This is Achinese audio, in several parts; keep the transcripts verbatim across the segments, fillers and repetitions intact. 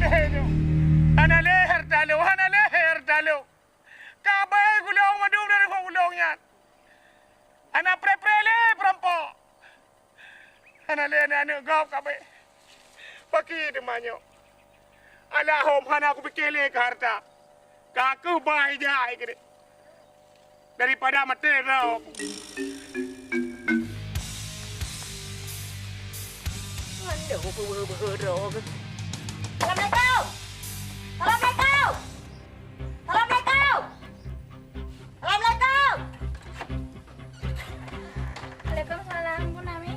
Hana lé hareuta lôn, hana lé hareuta lôn. Ka abéh gulong mandum dari gulong nyan. Hana preh-preh lé peurampok. Hana lé aneuk-aneuk gob ka abéh. Pakri teuma nyoe? Alah hom hana kupike lé keu hareuta. Ka keuh ba ija keudeh. Daripada maté droe. Aduh, beuhe-beuhe droe. Assalamualaikum. Assalamualaikum. Assalamualaikum. Assalamualaikum. Waalaikumsalam, Bu Nami.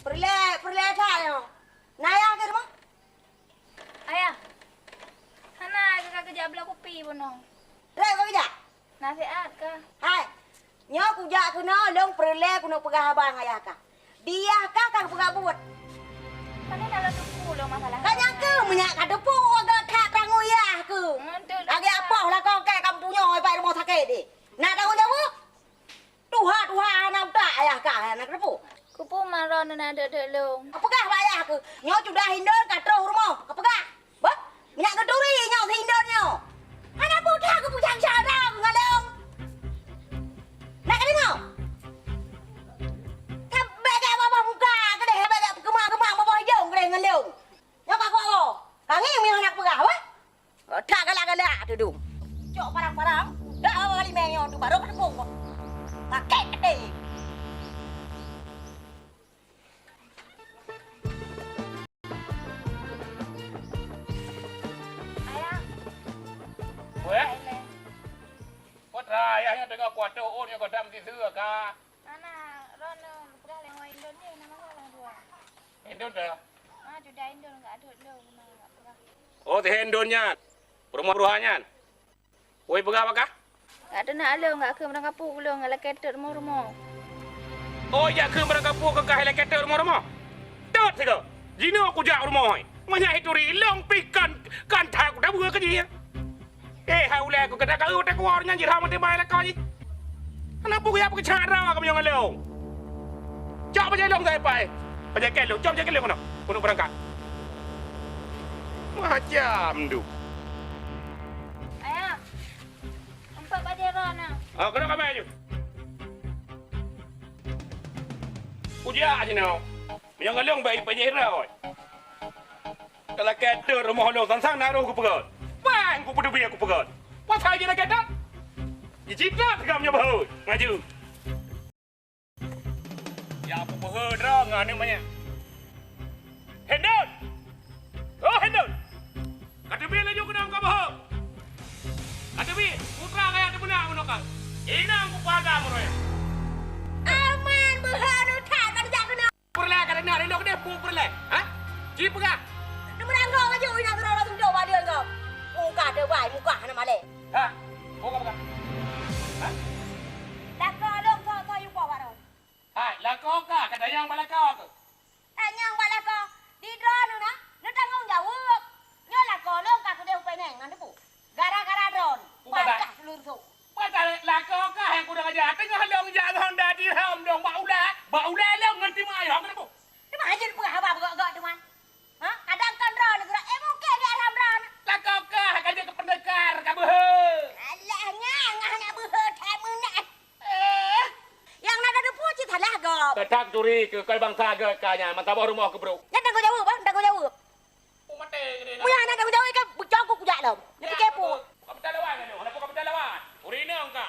Peureulèe, peureulèe that nyoe. Na ayah di rumoh? Ayah. Hana, ka keujak bloe kupi bunoe. Trép ka keujak? Naseuhat ka. Hai. Nyoe kujak keunoe lôn peureulèe keuneuk peugah haba ngon ayah kah. Di yah kah ka geupeugah buet. Pane na lôn teupeu lôn masalah. Ka nyang keuh meunyak ka teupeu, ka that tanggong yah keuh. Lagèe apoh lakoe kèe kampung nyoe bak rumoh sakét deh. Na tanggong jaweueb? Tuha-tuha hana utak ayah kah hana teupeu. Kupeue ma droeneuh na deuek-deuek lôn. Kapeugah bak ayah keuh, nyoe sudah hindon ka troh rumoh. Kapeugah. Bah, minyak geuturi nyoe si hindon nyoe. Hana peue that keupeue syang-syang droe ngon lôn. Nak keudeungoe? Ka bèk gak babah muka keudeh, bèk gak peukeumang-keumang babah idong keudeh ngon lôn. Nyoe ka kuwoe. Ka ngieng meunyoe hana kupeugah, weh. That galak-galak teudong. Cok parang-parang, dak awak limeng nyoe tu baru keudukong kok. Sakét até. Ayah. Weh? Ayah. Pot ayah nyoe teungoh kuatoe ôn nyoe godam siseue ka. Mana, droeneuh peugah lé ngon indon jih, nama salah dua. Indon dah. Ah, sudah indon enggak ada lôn, enggak peugah. Oh, teuh indon nyan. Peurumoh-rumoh nyan. Woi peugah bak kah? Enggak teunak lôn, enggak keu meurangkapeue ulôn, enggak lakèe tôt rumoh-rumoh. Oh, jak keu meurangkapeue keu kah lakèe tôt rumoh-rumoh? Tôt sigoe. Jinoe kujak rumoh. Meunyo ituri lôn pih kan, kan that kutabeue keu jih. Eh, hai ulèe ku keuneuk ka eu teukuor nyan jirham meutimai lakoe jih. Hana peue geujak peugeucak droe kamoe ngon lôn. Cok bajèe lôn sai pai. Bajèe kèe lôn, cok bajèe kèe lôn keunoe. Keuneuk beurangkat. Macam tu. Ayah, empat bajèe droe na. Ah, keunoe ka mè ju. Kujak jinoe. Meunyoe ngon lôn bèk ipeunyeh droe. Ka lakèe tôt rumoh lôn sang-sang na roh kupeugöt. Pan kupeuteubiet kupeugöt. Peue saja lakèe tôt? Jicita sigam nyoe beuhe. Maju. Ya peubeuhe droe ngon aneuk manyak. Hendon! Oh, Hendon! Ka teubiet laju keunoe ka beuhe. Ka teubiet, putra kaya teumeunak meunoe ka. Inong kupaga meuraya. Aman beuhe neuh that ka dijak keunoe. Peureulèe ka deungoe, rindu keudeh peue peureulèe? Ha? Ci peugah. Neumeuranggoe laju inong sidroe lam sindok bak dia kau. Muka teubai, muka hana malèe. Ha? Peue ka peugah? Ha? Lakoe lôn tho-tho yue poh baroe. Hai, lakoe ka, ka tanyong bak lakoe keuh. Tanyong bak lakoe, di droeneuh na, neutanggong jaweueb. Nyoe lakoe lôn ka keudeh u Peneng ngon teupeu. Gara-gara droeneuh, Peue ka? Patah seuleursong. Peue ka lakoe ka nyang kurang aja. Teungoh lôn jak ngon Honda dirham dong bak ulèe, bak ulèe lôn ngon teuma ayah keuneuk. Teuma hana jeuet peugah haba beugok-gok teuma. Ha? Kadang kon droeneuh geura, eh, mungken di alam droeneuh. Lakoe ka, ka jeuet keu pendekar, ka beuhe. Alah, nyan, hana beuhe, that meunan. Eh. Nyang na tateupeue cit salah gob. Teutab turi keu keu bansa gét ka nyan, meusaboh rumoh keu brôk. Nyan tanggong jaweueb, bah, tanggong jaweueb. Peue maté geude na. Meunyo hana tanggong jaweueb, kan beucok ku kujak lom. Neupike peue? Ka beutalawan nyoe, hana peue ka beutalawan. Ureueng inong ka.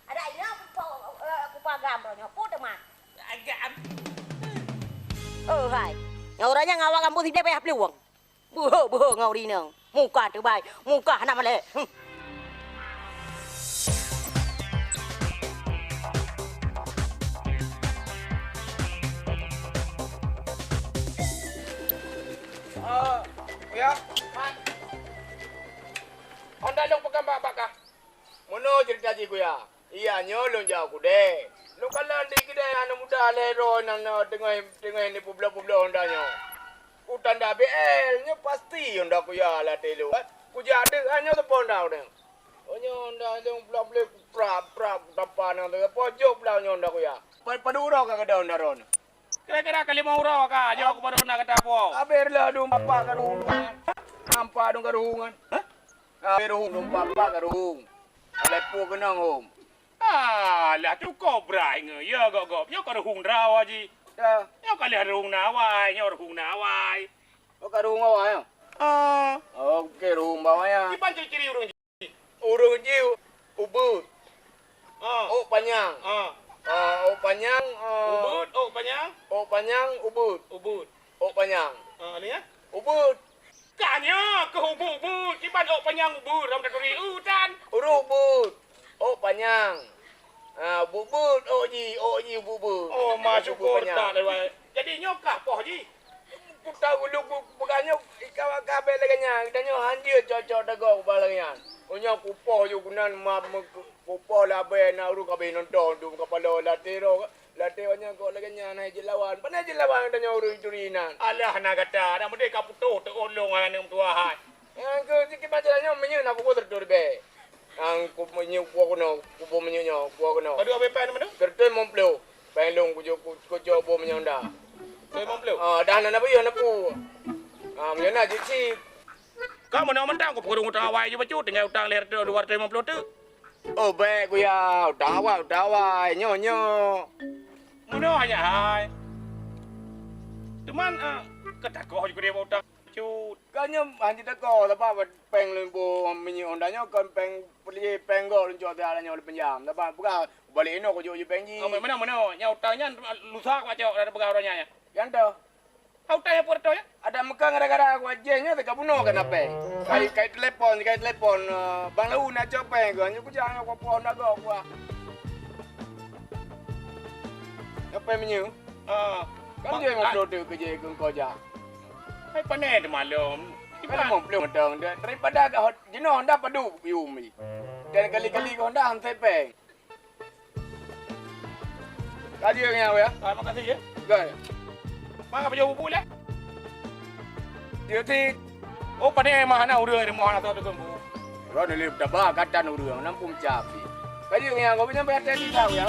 Ada inong ku, eh, ku pagam roh nyoe, peue teuma? Agam. Oh, hai. Nyoe ureueng nyang awak gampông siblah payah plueng. Beuhe-beuhe ngon ureueng inong. Muka teubai, muka hana malèe. Huh. Ah, ya. Honda lôn peugah bak, bak kah? Meunoe ceurita jih, Kuya. Iya, nyoe lôn jak u keudè. Lôn kalon di keudè aneuk muda lhèe droe nyang na teungoh, teungoh neupeubloe-peubloe honda nyoe. Kutanda B L, nyoe pasti honda Kuya lam até lôn. Kujak deuh, ah, nyoe teupeu honda ureueng. Oh, nyoe honda lôn peubloe-bloe, prap, prap, kutampa nang teungoh. Pojok blang nyoe honda Kuya. Pa-, padum uroe ka keudè honda droeneuh? Kira-kira ka limong uroe ka, jok aku baru na gata po. Abéh laju bapak ka dulu. Nampak dong karuhungan. Hah? Karuhung dong papa karuhung. Lepo keunong hom. Alah, tuko brai nge. Ya gop-gop. Nyoe karuhung drawa ji. Ya. Nyoe kalih ruhung nawai, nyoe ruhung nawai. Oh, karuhung awai ya? Ah. Oke, ruhung bawah ya. Iban ciri-ciri ureueng Ureueng jih ubeut. Ah. Ôk panyang. Ah. Ah, ôk panyang, ah. Ubeut, ôk panyang. Ôk panyang, ubeut. Ubeut. Ôk panyang. Ah, ni ya? Ubeut. Ka nyoe keuh ubeut-ubeut, kiban ôk panyang ubeut, ram taturi utan. Ureueng ubeut. Ôk panyang. Ah, ubeut-ubeut, ôk jih, ôk jih ubeut-ubeut. Oh, ma syukur panyang. Tak lewat. Jadi nyoe kah poh jih? Kutagulu ku-, peugah nyoe, ikawa ka abéh lagée nyan, geutanyoe hanjeuet cok-cok dagoe ubak lagée nyan. Meunyoe kupoh ju keunan ma-, me-, kupoh labée na ureuëng ka abéh nonton dum kapala latée roh, latée awaknyan kok lagée nyan hai jeuet lawan. Pane jeuet lawan geutanyoe ureuëng turi nan? Alah na gata, na meudeh ka putôh teuôn lôn hai aneuëk meutuwah hai. Nyang keu sikit macam nyoe meunyoe na kubu teureutôh ribée. Nyang ku meunyoe kuah keunoe, kubu meunyoe nyoe, kuah keunoe. Padum abéh péng na meunyoe? Teureutôh limong ploh. Péng lôn kujok, ku-, kujok boh meunyoe nda. Teureutôh limong ploh? Ah, dah na, na buyuh na pu. Ah, meunyoe na jeuet cit. Ka meunoe mantong kupeurung utang awai ju bacut, tinggai utang lhée reutôh dua reutôh limong ploh teuk. Oh, bék kuya, utang awai, utang awai, nyoe, nyoe. Meunoe hanya hai. Teuma, ah, katakoh ju keudeh bak utang. Cut. Ka nyoe han jiteuka, sabab péng lôn boh minyeuk honda nyoe kon péng peuleueh péng gob lôn cok siat nyoe lôn pinjam. Sabab peugah balek inoe kujok ju péng jih. Oh, meunoe, meunoe. Nyang utang nyan lusa kucok dari peugah uroe nyan. Nyan toh. Ha, utang nyang peuet reutôh nyan? Ada meuka gara-gara kuajih nyoe teuka bunoe kana péng. Kai, kai telepon, kai telepon, eh, Bang Lau na cok péng keu nyoe kujak nyoe kupoh honda gob kuah. Nyoe péng minyeuk. Ah. Kan dia memang ah, produk kerja ke kau jak. Hai, pane teumalom. Kan limong ploh mantong deh. Daripada agak hot, jinoe honda padum yum ni. Dan kali-kali honda han sepeng. Ka jeuet nyan, ya? Ah, makasih, ya. Gai. Mana pajoh bubu, leh? Dia ti. Oh, pane mah hana ureueng rumoh hana tahu tu, Bu. Ron lé taba katan ureueng, nam pun capi. Ka jeuet nyan, kau punya bayar tadi tahu, ya.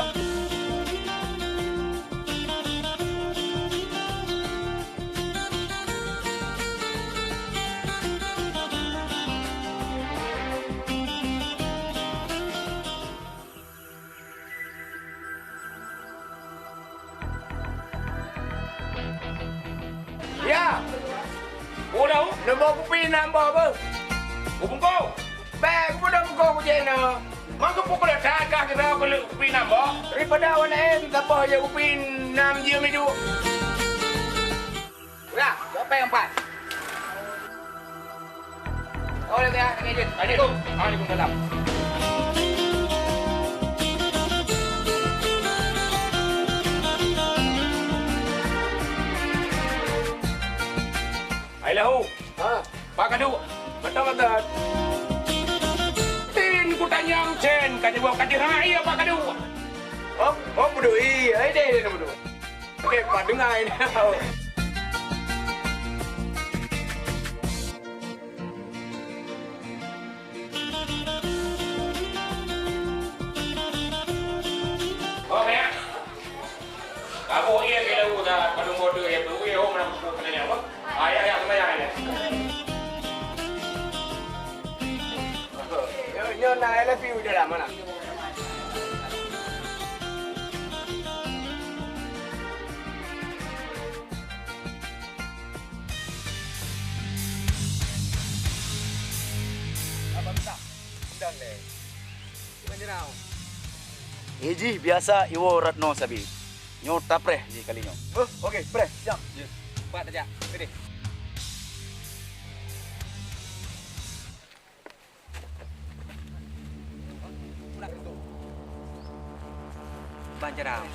Ya. Udah. Nombor kupi nambah apa? Bungkuk. Bek, kupeudong bungkuk kucing na. Mangkuk pukul dah kah kita kupi nambah. Daripada awak lain, siapa je kupi enam je minjuk. Udah, siapa yang empat? Oh, dah, dah, dah, dah. Assalamualaikum. Waalaikumsalam. Hai lahu. Ha? Pak Kadu. Betul, betul. Tin kutanyong cen, ka jaweueb ka jeuet hai, Pak Kadu. Oh, oh, beudui. Hai deh, deh, beudui. Oke, Pak, dengar ini. Oh, ya. Kamu iya kena udah, pada bodoh ya, tu ya, oh, mana buku kena nyawa. Ayah yang sembahyang ini. Nyo, nyo, na, I love you, dah lama lah. Abang tak, undang deh. Iban jenau. Eh jih biasa iwoe Ratno sabe. Nyoe tapreh jih kali nyoe. Oh, oke, preh, siap. Ya. Cepat aja. Oke deh. Ban jarang.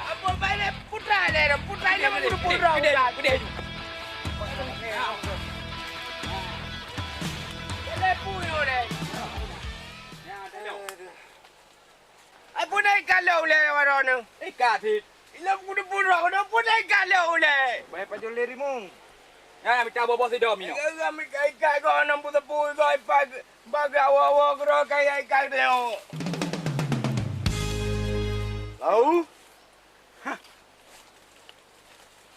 Ampôn, baik lé, putra lé, putra lé, putra, putra. Gede, gede. Lé, puyo lé. Ai, pun ai kalau lé waroe nyoe. Eh, ka sit. Ilong kudu pun roh, kudu pun ai kalau lé. Baik pajoh lé rimong. Nyan mita boh-boh sidom inoe. Ikai-ikai goh nam putôh pui goh ipai bagawa-wa keudroe kaya ikai teuh. Lau. Hah.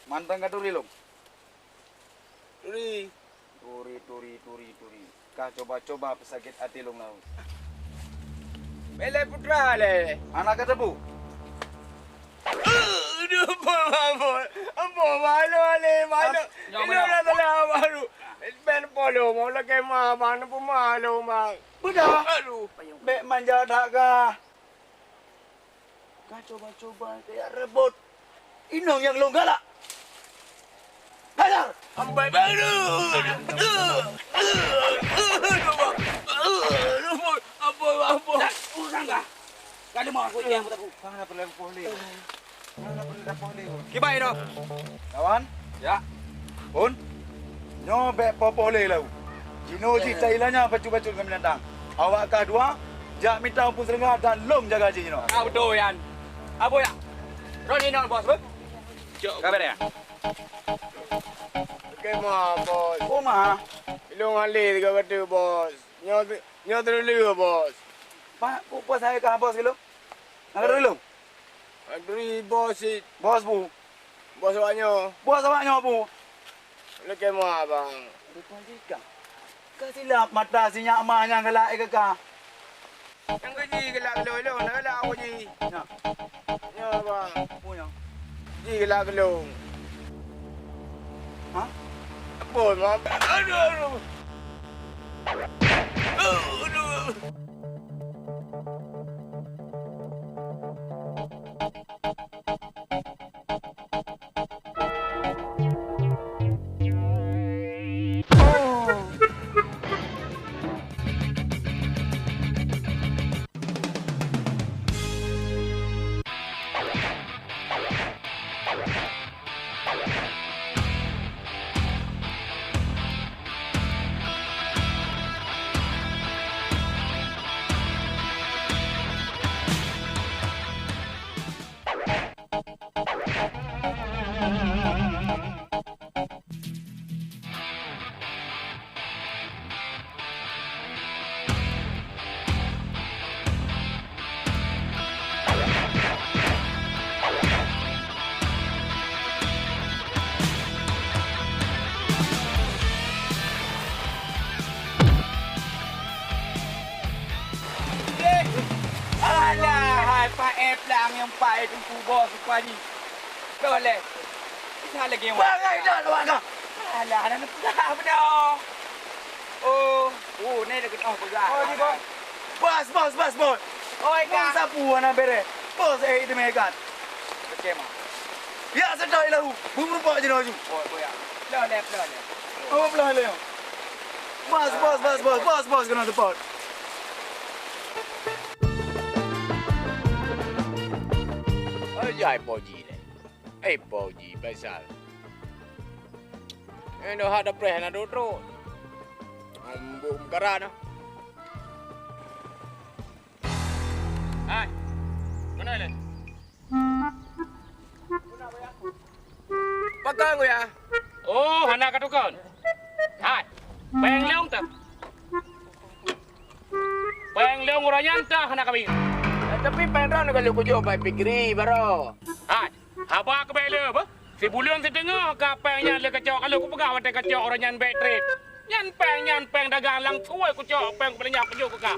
Mantong ka turi lom. Turi. Turi, turi, turi, turi. Ka coba-coba peusakét até lôn lau. Mele putra le. Anak ka teupeu. Aduh, ampôn, ampôn. Ampôn, malu, ale, malu. Nyoe, nyoe. Ini udah salah baru. Ben polo, mau lagi mah, bang, pun malu, bang. Beuna. Aduh. Bèk manja that kah. Ka coba-coba kaya rebot. Inong nyang lôn galak. Hajar! Ambai baru. Ampun, ampun, ampun. Dah, urang kah? Ka leumoh aku, ya, aku takut. Mana perlu poh lé? Kiban inoe. Kawan? Ya. Pun? Nyoe bèk poh-poh lé lau. Jinoe jih tailanya bacut-bacut ngon binatang. Awak ka dua, jak mita Teungku Seuleuengga dan lom jaga jih jinoe. Ah, beutôi nyan. Apo ya? Ron inoe, Bos, beuh? Cok. Ka bèrèh, ya? Oke, ma, Bos. Oh, ma. Ilong alih tiga kata, Bos. Nyoe, nyoe terlalu, Bos. Pak, kok puas saya kah, Bos, gitu? Nak terlalu? Adri bos cit. Bos bu. Bos awak nyoe. Bos awak nyoe bu. Leuke ma bang. Rupa jih ka. Ka silap mata si nyak ma nyang galak eh kaka. Nyang gaji galak lôn, lôn galak aku ji. Nyak. Nyoe bang. Pu nyoe. Ji galak lôn. Ha? Apa ma? Aduh, aduh. Aduh. Alah, hai paéh plang nyang paéh teungku bos upah jih. Boleh. Isa lagi yang Bangai dah luar kah? Alah, dah peugah benar. Oh, oh, ni lagi tengah peugah. Oh, ni, Bos. Bos, bos, bos, bos. Oi, Bos, Kak. Sapu anak bere. Bos, eh, itu megat. Oke, Ma. Ya, sedai lahu. Bumrupok je laju. Oh, oh, ya. Pelan, pelan, pelan. Oh, pelan, pelan. Bos, bos, bos, bos, bos, bos, kena support. Oi, jai poji le. Eh, poji, Faisal. Eh, noh ada preh na duduk. Ambuk mekara na. Hai. Mana le? Pakon ku ya? Oh, hana ka tukon. Hai. Peng leong tah. Peng leong uroe nyan tah hana kami. Eh, tapi peng droe ka lheueh kujok bai Fikri baroe. Hai. Haba keubai le bah. Sibuleuen siteungoh ka peng nyan le kacok, ka lheueh kupeugah watèe kacok uroe nyan bèk trép. Nyan peng, nyan peng dagang langsui kucok peng peuleunyak kujok keu ka.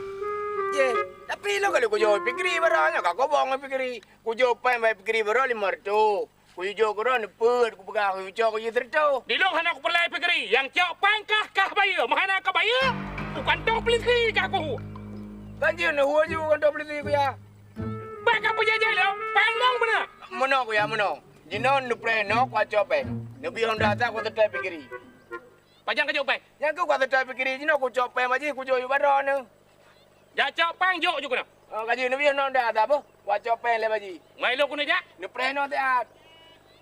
Ye, tapi lôn ka lheueh kujok Fikri baroe nyan ka kobong Fikri. Kujok peng bai Fikri baroe lima reutôh. Kujok keu droe neupeuet, kupeugah kujok keu jih sireutôh. Di lôn hana kupeureulèe Fikri, nyang cok peng kah, kah bayeue, meuhana ka bayeue, kukantô peulisi kah kuhu. Kan jeuet neuhu aju kantô peulisi kuya. Bèk ka peujajah lôn, peng lôn beuna. Meunoe kuya, meunoe. Jinoe neupreh noe kucok peng. Neubri honda that kuseutôt Fikri. Pajan kajok peng? Nyang keuh kuseutôt Fikri jinoe kucok peng bak jih kujok yue baroe nyoe. Jak cok peng jok ju keunoe. Oh, ka jeuet neubri honda that boh. Kucok peng lé bak jih. Ngon ilôn keuneuk jak? Neupreh noe siat.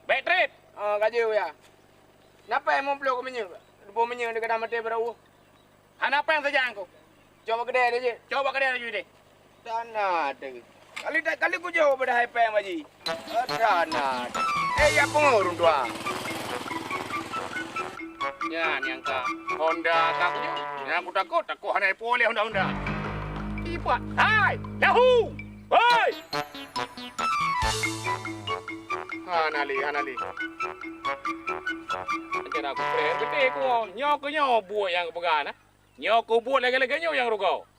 Bèk trép. Oh, ka jeuet ya. Na peng limong ploh keu minyeuk. Dua ploh minyeuk dikeue maté baroe. Hana peng sajan ku. Cok bak keudè laju deh. Cok bak keudè laju deh. Tana deh. Kali tak kali kujok bak hai peng bak jih. Tana. Eh, ya pengaruh dua. Nyan nyang ka Honda ka kunyueng. Nyang kutakot, takot hana ipo lé Honda-Honda. Ipat, hai, lahu! Hoi! Hana lé, hana lé. Ajar aku preh geude ku, nyoe keuh nyoe buet nyang kupeugah na. Nyoe keuh buet lagèe-lagèe nyoe nyang rugoe.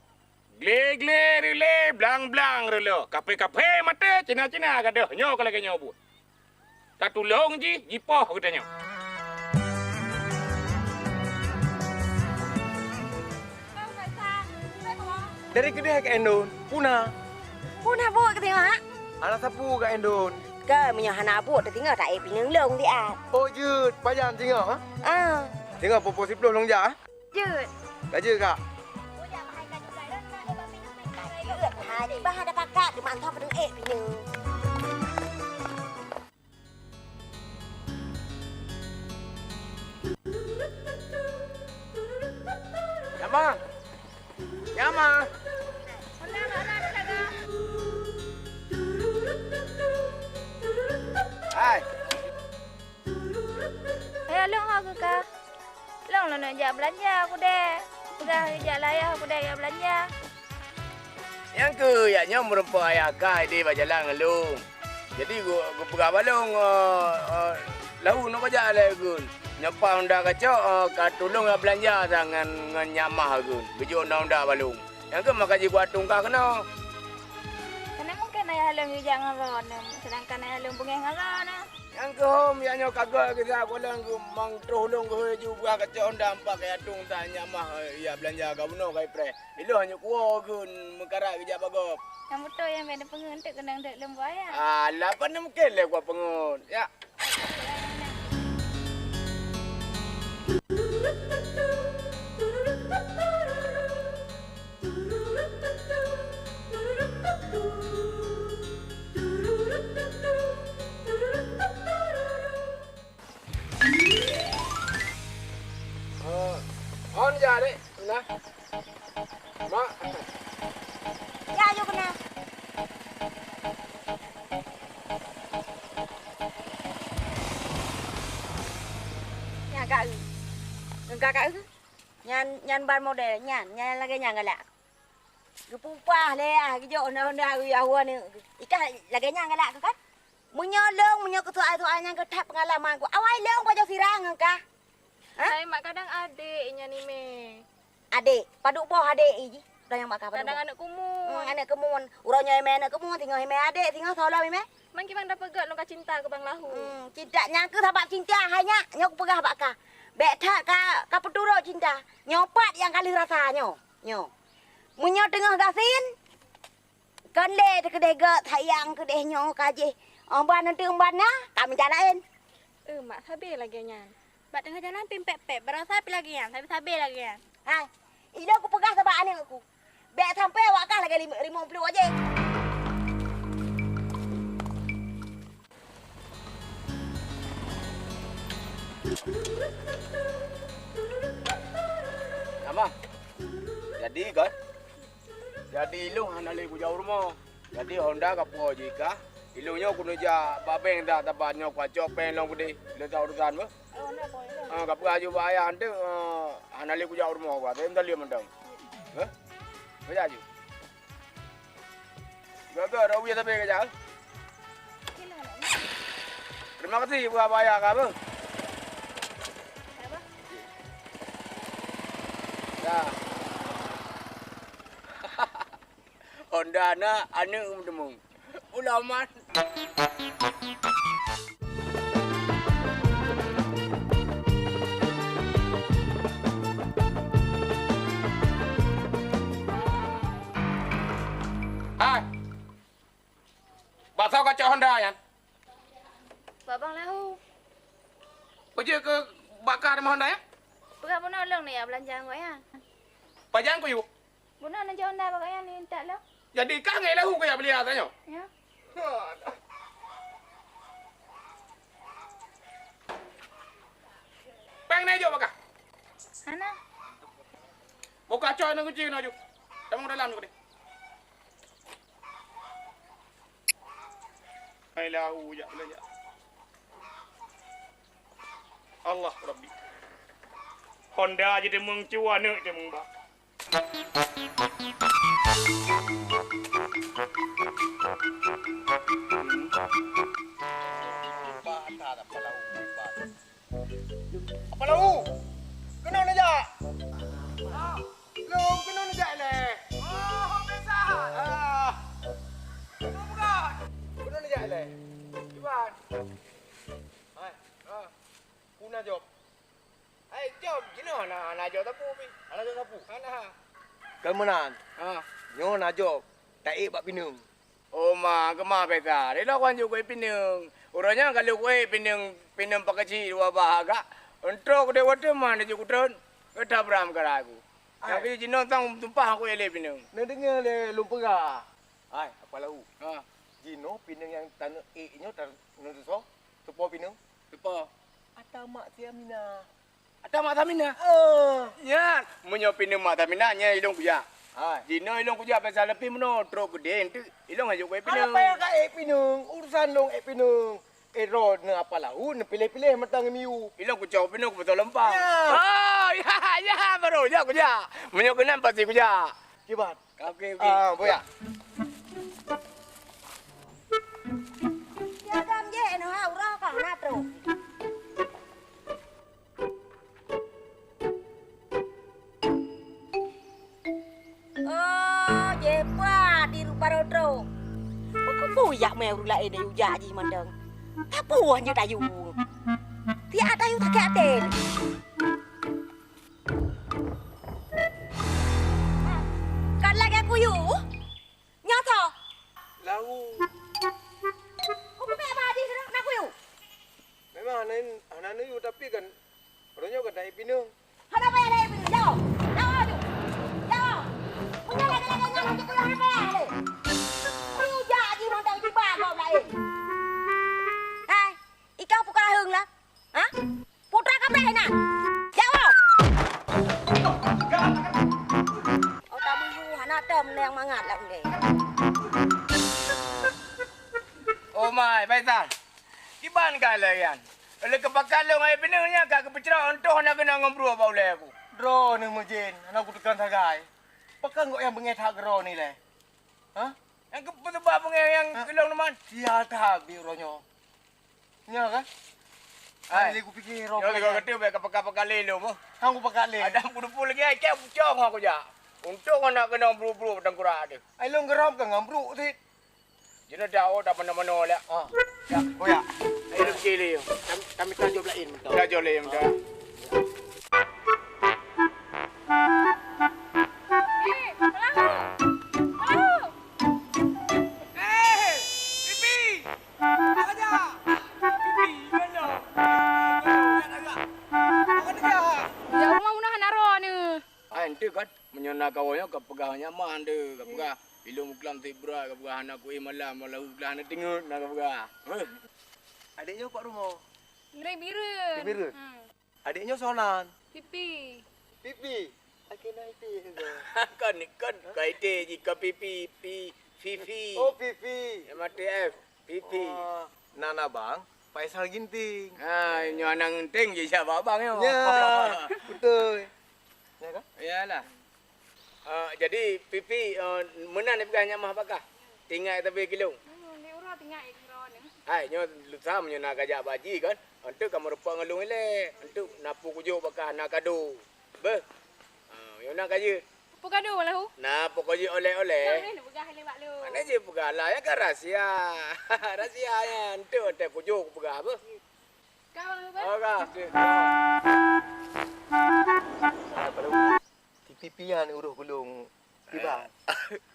Glé-glé reulée, blang-blang reulée, kaphé-kaphé maté, Cina-Cina gadôh, nyoe ka lagèe nyoe buet. Tatulông jih, jipoh geutanyoe. Dari keudeh ka endon, puna. Puna buet keu teungoh, ha? Alah sapeue ka endon. Keu meunyoe hana buet teuh teungoh ta ék pineung lông siat. Oh jeuet, pajan teungoh, ha? Ah. Teungoh poh-poh siplôh lông jak, ha? Jeuet. Ka jeuet, Kak? Jeuet. Ha, jibah ada pakat, cuma entah peuduek ék pineung. Nyama. Nyama. Hai. Ayah lôn ho keu ka. Lôn lôn jak beulanja kudée. Peugah jak layah kudée jak beulanja. Nyang keuh yak nyoe meurumpok ayah ka ideh bak jalan ngon lôn. Jadi geu-, geupeugah bak lôn, eh, eh, lahu nyoe ka jak lé gun. Nyoe pat Honda ka cok, eh, ka tulông jak beulanja sa ngon, ngon nyamah gun. Geujok Honda-Honda bak lôn. Nyang keuh maka jiguat tungkah keunoe. Keuneuk mungken ayah lôn geujak ngon droeneuh, seudangkan ayah lôn beungéh ngon droeneuh. Nyang keuhom, yak nyoe ka göt geusa gohlom geuh mang troh lôn geuhôi ju buah kacok Honda empat kaya tung sa nyamah, eh, yak beulanja ka bunoe ka ipreh. Ilôn hana kuwoe geun meukarat geujak bak gob. Nyang beutôi nyan bèk neupeungeut teuk keunong deuek lôn buaya. Alah, pane mungken lé kupeungeut. Yak. Oh, on ja deh, nah. Mak. Ya, ayo kena. Nyan ka eu. Ngon ka ka eu. Nyan, nyan ban model nyan, nyan lagèe nyan galak. Geupeuupah lé ah, geujok Honda-Honda, geuyue ahua ni. Ikah lagèe nyan galak keu kan? Meunyoe lôn, meunyoe keu soal-soal nyan keu that peungalaman ku, awai lôn pajoh sira ngon kah. Hah? Hai mak, kadang adek nyan ni meh. Adek, padub boh adek i jih. Udah nyang bak kah padub boh. Kadang aneuk kumun. Hmm, aneuk kumun. Uroe nyoe i meh aneuk kumun, singoh i meh adek, singoh soe lom i meh. Man kiban dapeugot lôn ka cinta keu bang lahu. Hmm, cinta nyan keuh sabab cinta hai nyak, nyoe kupeugah bak kah. Bèk that ka, ka peuturot cinta. Nyoe pat nyang ka lheueh rasa nyoe. Nyoe. Meunyoe teungoh gasien, kon lé teukeudeh gèt sayang keudeh nyoe ka jih. Oh, ban neuteung ban na, ka mita laén. Eh, mak sabe lagèe nyan. Bak teungoh jalan pih pèp-pèp, baroesa pih lagèe nyan, sabe-sabe lagèe nyan. Hai, ilôn kupeugah sabak aneuk ku. Bèk sampoe awak kah lagèe lim-, limong ploh aja. Nama? Jadi kan? Jadi ilôn hana lé kujak u rumoh. Jadi Honda ka po jih kah? Ilôn nyoe keuneuk jak bak bank dah, teuma nyoe kucok péng lom keudeh. Lôn sa urusan beuh. Oh, hana po, ilôn. Ah, ka peugah aju bak ayah, eunteuk, ah, hana lé kujak u rumoh, bah. Tapi meutaleuem mantong. Heh? Kujak aju. Göt-göt, rot wie sabe kajak. Terima kasih buat bayar ka apa? Apa? Ya. Honda na, aneuk meuteumong. Ulaman. Hai. Bak soe kacok Honda nyan? Bak bang lahu. Peue jeuet keu bak kah teuma Honda nyan? Peugah bunoe lôn neujak beulanja ngon gobnyan. Pajan kuyue? Bunoe neujak Honda bak gobnyan, neujak lôn. Jadi kah ngon lahu kujak beulia tanyoe? Ya. Péng na jok bak kah? Hana. Buka cok ngon kunci na jok. Tamong dalam jok deh. Hai lahu jak beulanja. Allah Rabbi. Honda jiteumeung cu, aneuk jiteumeung bak. Apa lau? Keunoe neujak? Lôn keunoe neujak lé. Oh, biasa. Ah. Keunoe neujak lé. Iwan. Hai. Ah. Ku na jaweueb. Hai, jaweueb jinoe hana, hana jaweueb sapeue pih. Hana jaweueb sapeue? Hana. Kon meunan. Ha. Nyoe na jaweueb, taék bak pineung. Oh ma, keumah beda. Lé lôn jok keu pineung. Uroe nyoe ka lheueh kuék pineung, pineung pakcik dua bah agak. Entrok dek watèe ma neujok kutreun. Gata bram keu ragu. Ai. Nyang keu jinoe tang tumpah kuék lé pineung. Neudeungoe lé lôn peugah. Hai, apa lau? Ha. Jinoe pineung nyang taneuk ék nyoe ta-, neutusoe, teupo pineung? Teupo. Ata mak si Aminah. Ata mak si Aminah? Eh. Nyan, meunyoe pineung mak si Aminah, nyan ilôn kujak. Hai. Jinoe ilôn kujak biasa leupie meunoe, trok keudeh enteuk ilôn hanjeuet kuék pineung. Apa nyang ka ék pineung? Urusan lôn ék pineung. Eh, droeneuh apa lau, neupiléh-piléh mantong ngon miyueb. Ilôn kucok pineung kubeutôi lom pang. Ya. Oh, ya, ya, baru jak kujak. Meunyoe keunan pasti kujak. Kiban. Oke, oke. Ah, boya. Siagam jih, noh, uroe ka na troh. Oh, jeupah di rupa rot troh. Pakon buyak mé ureueng laén yu jak jih mantong. Tapuih nyoe tayu. Tiak tayu sakét até. Kan lagèe kuyu. Nyoe tho. Lahu. Kupeugah bah jih na kuyu. Memang hana, hana nuyu, tapi kan, uroe nyoe kan taék pineung. Hana payah taék pineung. Jauh. Jauh aju. Jauh. Meunyoe lagèe-lagèe nyan, hana payah lé. Kuyu jak jih mantong jiba gob laén. Hai. Ikau peukaheueng lah? Ha? Putra kapreh inan! Jak woe! Oh, tameuyue hana tem nyang mangat lam ulèe. Oh mai, Faisal. Kiban ka lagèe nyan. Lé keupakat lôn hai pineung nyan ka geupeucrok, euntôh na keunong ngon brôk bak ulèe ku. Droeneuh meujén, hana kutekan sagai. Pakon gobnyan beungèh that keu droeneuh lé? Ha? Nyang keupeue seubab beungèh nyang keu lôn, Numan? Sia that bi uroe nyoe. Nyoe kan? Hai. Lé kupike roh. Nyoe lé kata bèk ka paka-paka lé lôn, boh. Hang kupaka lé. Adam kudumpul lagèe ai kèe bucong aku jak. Untung aneuk keunong bru-bru tangkurak deh. Ai lôn geurop ka ngon bruk sit. Jinoe dak, oh, dak manoe-manoe lé. Ah. Ya. Oh ya. Ai lôn cili. Kami, kami tanjong lain. Tanjong lain dah. Eh, Pelahu! Pelahu! Eh, Pipi! Apa saja? Pipi, mana? Pipi, mana? Apa saja? Ya, rumah meunan hana roh ni. Ah, ente kan, meunyoe na kawan nyoe ka peugah nyan mah ente, ka peugah. Ilôn muklam sit brat, ka peugah hana kuéh malam, malam glah hana teungeut, na ka peugah. Heh. Adek nyoe pat rumoh? Ngereng Bireuen. Ngereng Bireuen? Hmm. Adek nyoe soe nan? Pipi. Pipi. Akhé na ité ke? Kon, kon, ka ité jih, ka Pipi, Pi, Fifi. Oh, Fifi. M A T F, Fifi. Oh, nan abang, Faisal Ginting. Ha, nyoe aneuk Ginting jih siapa abang nyoe? Ya, beutôi. Ya kan? Iyalah. Ah, jadi, Pipi, eh, meunan ipeugah nyan mah bak kah? Tinggai tapi keu lôn. Hmm, di uroe tinggai keu droeneuh. Hai, nyoe lusa meunyoe na kajak bak jih kan? Enteuk ka meurumpok ngon lôn ilèe. Enteuk na peue kujok bak kah, na kado. Beuh. Ah, nyoe na kajeuet. Peue kado, Lahu? Na peue kujok oleh-oleh. Jangan peugah ilèe bak lôn. Mana jih peugah lah, ya kan rahsia. Rahsia nyan. Enteuk, enteuk kujok peugah beuh. Kau, Lahu, beuh? Oh, kah. Pipi pian uroh gulong tiba.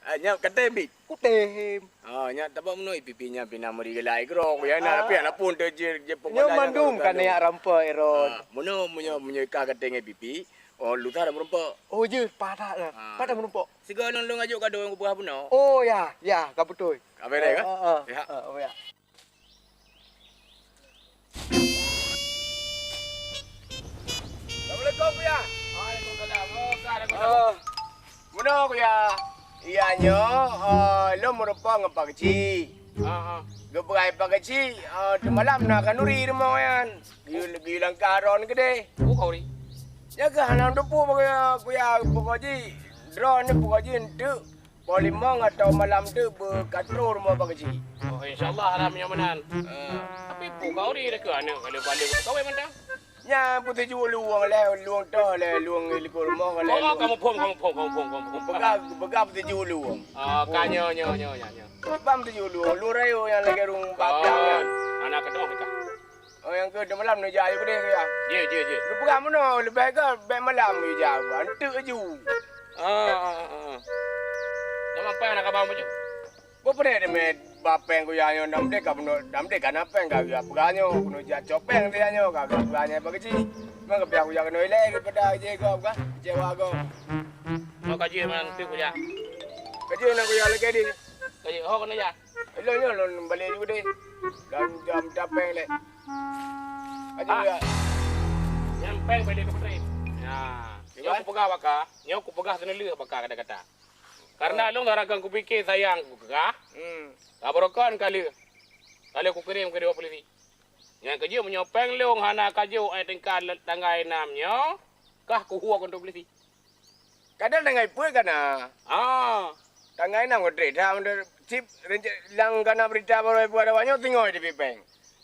Ah, nyak katem, Bit? Kutem. Ah, nyak tabak meunoe Pipi nyan pih na meuri geulai keudroe, ya na, ah, tapi ana pun teuh je, je nyoe mandum ka neujak rampa, Eron. Ah, meunoe, meunyoe, meunyoe ka katem ngon Pipi, oh, lusa dah meurumpok. Oh, je, padah dah. Ah. Padah meurumpok. Sigoe lôn, lôn ajok kado nyang kupeugah bunoe. Oh, ya, ya, ka beutôi. Ka beureh, kan? Ah, ah, ya. Ah, oh, ya. Assalamualaikum, Kuya. Waalaikumsalam. Oh, ka ada Kuya. Oh, meunoe, Kuya. Iya nyoe, eh, lôn meurumpok ngon Pak Keuchik. Ha, ha. Geupeugah Pak Keuchik, eh, teumalam na khanuri rumoh nyan. Geuyue, geuyue langkah droeneuh keudeh. Oh, khanuri. Nyan keuh hana teupeu bak kuya, kuya pokok jih. Droeneuh pokok jih enteuk poh limong atau malam teuk beukatroh rumoh bak keuchik. Oh, insya Allah hana meunyoe meunan. Ah. Tapi peue khauri teuh keu aneuk ka lheueh balek kawén mantong? Nyan peutuju luwong lé, luwong toh lé, luwong likot rumoh lé. Oh, kamoe phom, kamoe phom, kamoe phom, kamoe phom. Peugah, peugah peutuju luwong. Ah, ka nyoe, nyoe, nyoe, nyoe, nyoe. Bang peutuju luwong, luwong rayeuk nyang lagèe rung bablang nyan. Aneuk keudroe nikah. Oh, nyang keu malam neujak ayue keudeh keuh ya? Jeuet, jeuet, jeuet. Neupeugah meunoe, leubeh gét bèk malam neujak, anteuk ju. Ah, ah, ah, ah. Nama péng na ka bang bacut? Beupeureuet teumé ba péng kuya nyoe, nam deh ka bunoe, nam deh ka na péng ka kuya peugah nyoe, keuneuk jak cok péng kuya nyoe, ka kuya peugah nyoe bak keuchik. Memang ka kuya keunoe ilèe daripada jih gob ka, kecewa gob. Mau ka jeuet meunan teuk kuya. Ka jeuet na kuya lagèe deh. Ka jeuet, ho keunoe ya? Ilôn nyoe lôn balek ju deh. Dan jam tapeng lé. Aja ah. Nyan péng bèk lé keu peutrép. Nah, nyoe kupeugah baka, nyoe kupeugah seuneulheueh baka kata-kata. Karena lôn rakan kupike sayang keu kah. Hmm. Ka beurokon ka lheueh. Ka lheueh kukirim keu dua polisi. Nyan keujeuet meunyoe péng lôn hana ka jok, eh, tingkat tanggai nam nyoe, kah kuhue keu polisi. Kadang tanggai peuet ka na. Ah. Tanggai nam ka trép that, cit lam ka na beurita barô ibu ada awak nyoe teungoh teubiet péng.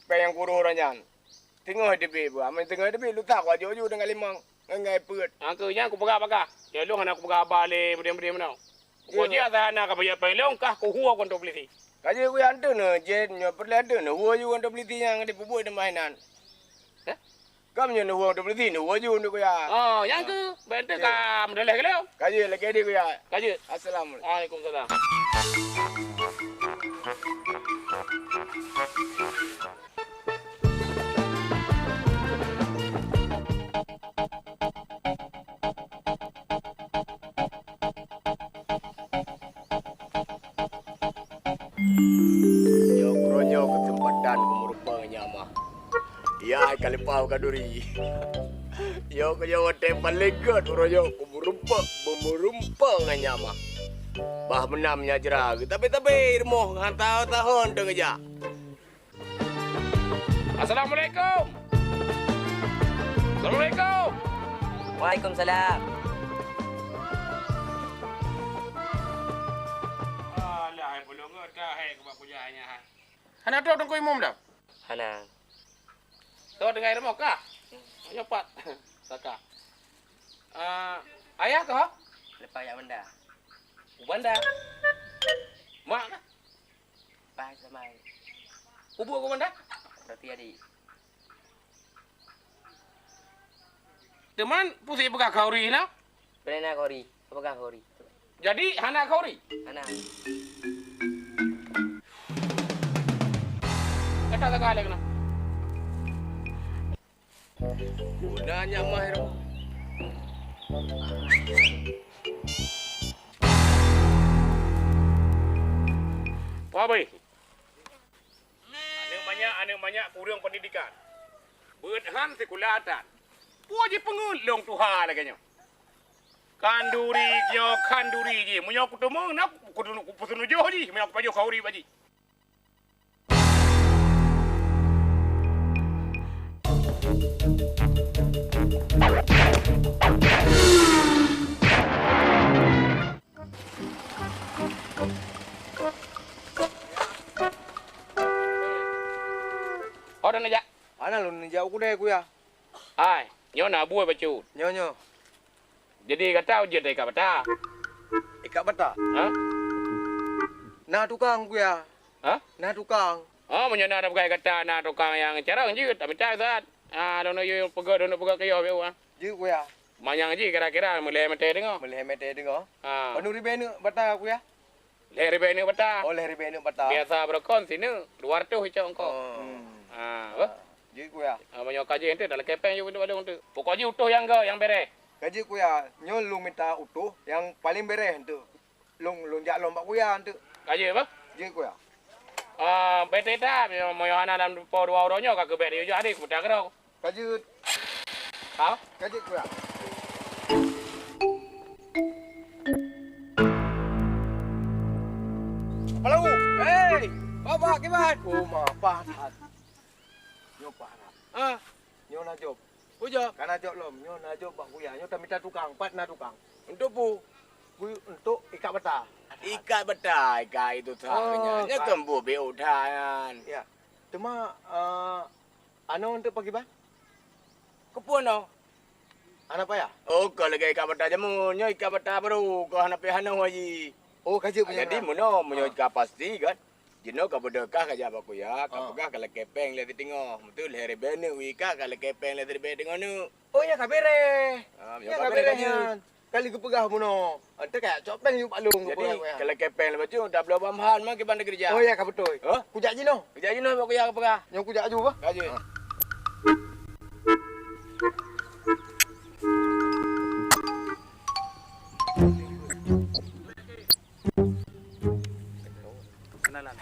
Péng nyang kurôh uroe nyan. Teungoh teubiet bu, amun teungoh teubiet lusa ku ajoh ju tanggai limong ngon tanggai peuet. Nyang keu nyan kupeugah baka. Nyoe lôn hana kupeugah haba lé meudeh-meudeh meunoe. Kupeugah jih asai hana ka bajèe péng lôn kah kuhue keu polisi. Ka jeuet kuya anteuk neuh, jeuet nyoe peureulèe anteuk neuh, hue ju keu polisi nyang dipeubuet teuma inan. Eh? Ka meunyoe neuhue keu polisi, neuhue ju nyoe kuya. Oh, nyang keuh, bèk teuka meudaleh keu lôn. Ka jeuet, lagèe deh kuya. Ka jeuet. Assalamualaikum. Waalaikumsalam. Nyoe keuh nyoe keuseumpatan keu meureumpok ngon nyak mah. Ya, hai ka leupah u khanduri. Nyoe keuh nyoe watèe paleng gèt uroe nyoe keu meureumpok, beumeureumpok ngon nyak mah. Bah meunam nyak jra geuh tabe-tabe rumoh ngon tahon-tahon teungeujak. Assalamualaikum. Assalamualaikum. Waalaikumsalam. Alah, hai pulung, ka hai keuba kujak nyan, hai. Hana trok Teungku Imum dah? Hana. Trok tinggai rumoh kah? Hmm. Nyoe pat. Saka. Ah, ayah kah? Leupah jak banda. U banda? Mak kah? Bah Ismail. Kubu aku mana? Roti adik. Teuma pusing peugah khauri na? Beuna khauri, peugah khauri. Jadi hana khauri? Hana. Kata tegalek na. Guna nyak mah ero. Wah, boy. Aneuk manyak, aneuk manyak kureueng pendidikan. Beuet han sikula tan. Peue jipeungeut lôn tuha lagèe nyoe? Khanduri nyoe khanduri jih. Meunyoe kuteumé na ku-, ku-, kupeuseunujoh jih, meunyoe kupajoh khauri bak jih. Oh, dah neujak? Hana lôn neujak u keudè, Kuya. Hai, nyoe na buet bacut. Nyoe, nyoe. Jadi gata jeuet ikat bata? Ikat bata? Ha? Na tukang, Kuya. Ha? Na tukang. Oh, meunyoe na peugah gata na tukang nyang carông jeuet, tamita saat. Ah, lôn yue peugah, lôn peugah keu yoh, ah. Jeuet, Kuya. Manyang jih kira-kira meulhèe mètè teungoh. Meulhèe mètè teungoh. Ha. Peunoh ribèe neuk bata, Kuya? Lhèe ribèe neuk bata. Oh, lhèe ribèe neuk bata. Biasa beurokon sineuk dua ratus icok engko. Oh. Hmm. Ha, apa? Jeuet, Kuya. Ha, meunyoe ka jih ente dah lakèe pèng ju wadong tu. Pokok jih utoh nyang ga, nyang bèrèh. Ka jeuet, Kuya. Nyoe lôn mita utoh nyang paleng bèrèh tu. Lôn, lôn jak lom bak Kuya enteuk. Ka jeuet, bah? Jeuet, Kuya. Ah, bèk that, meunyoe hana lam po dua uroe nyoe ka geubèk di ujong hari, kupeugah keudroe. Ka jeuet. Ha? Ka jeuet, Kuya. Halo, hei, Bapak Kiban. Oh, ma, paih that. Nyoe paih that. Ah. Nyoe na jok. Peue jok? Ka na jok lom, nyoe na jok bak kuya, nyoe tamita tukang, pat na tukang. Untuk peue? Kuy-, untuk ikat bata. Ikat bata, ikat itu that. Oh, nyan. Nyan ka- kan buet beu that nyan. Ya. Teuma, eh, anoe untuk pakriban? Keupeue anoe? Hana payah? Oh, ka lagèe ikat bata jameun. Nyoe ikat bata barô, ka hana payah anoe, Haji. Oh, ka jeuet meunyoe. Jadi, meunoe, meunyoe ka pasti kan, jinoe ka beudôh kah ka jak bak kuya, ka peugah ka lakèe pèng lé siteungoh. Beutôi, lhèe ribèe neuk ikat ka lakèe pèng lé siribèe teungoh neuk. Oh, ya ka beureh. Ah, ya ka beureh nyan. Kali geupeugah bunoe, ante ka cok pèng yub along. Jadi, ka lakèe pèng lé bacut, tabloe bahan-bahan, ma kiban teukeurija. Oh, ya ka beutôi. Hah? Kujak jinoe. Kujak jinoe bak kuya ka peugah. Nyoe kujak aju bah. Ka jeuet. Kenalan.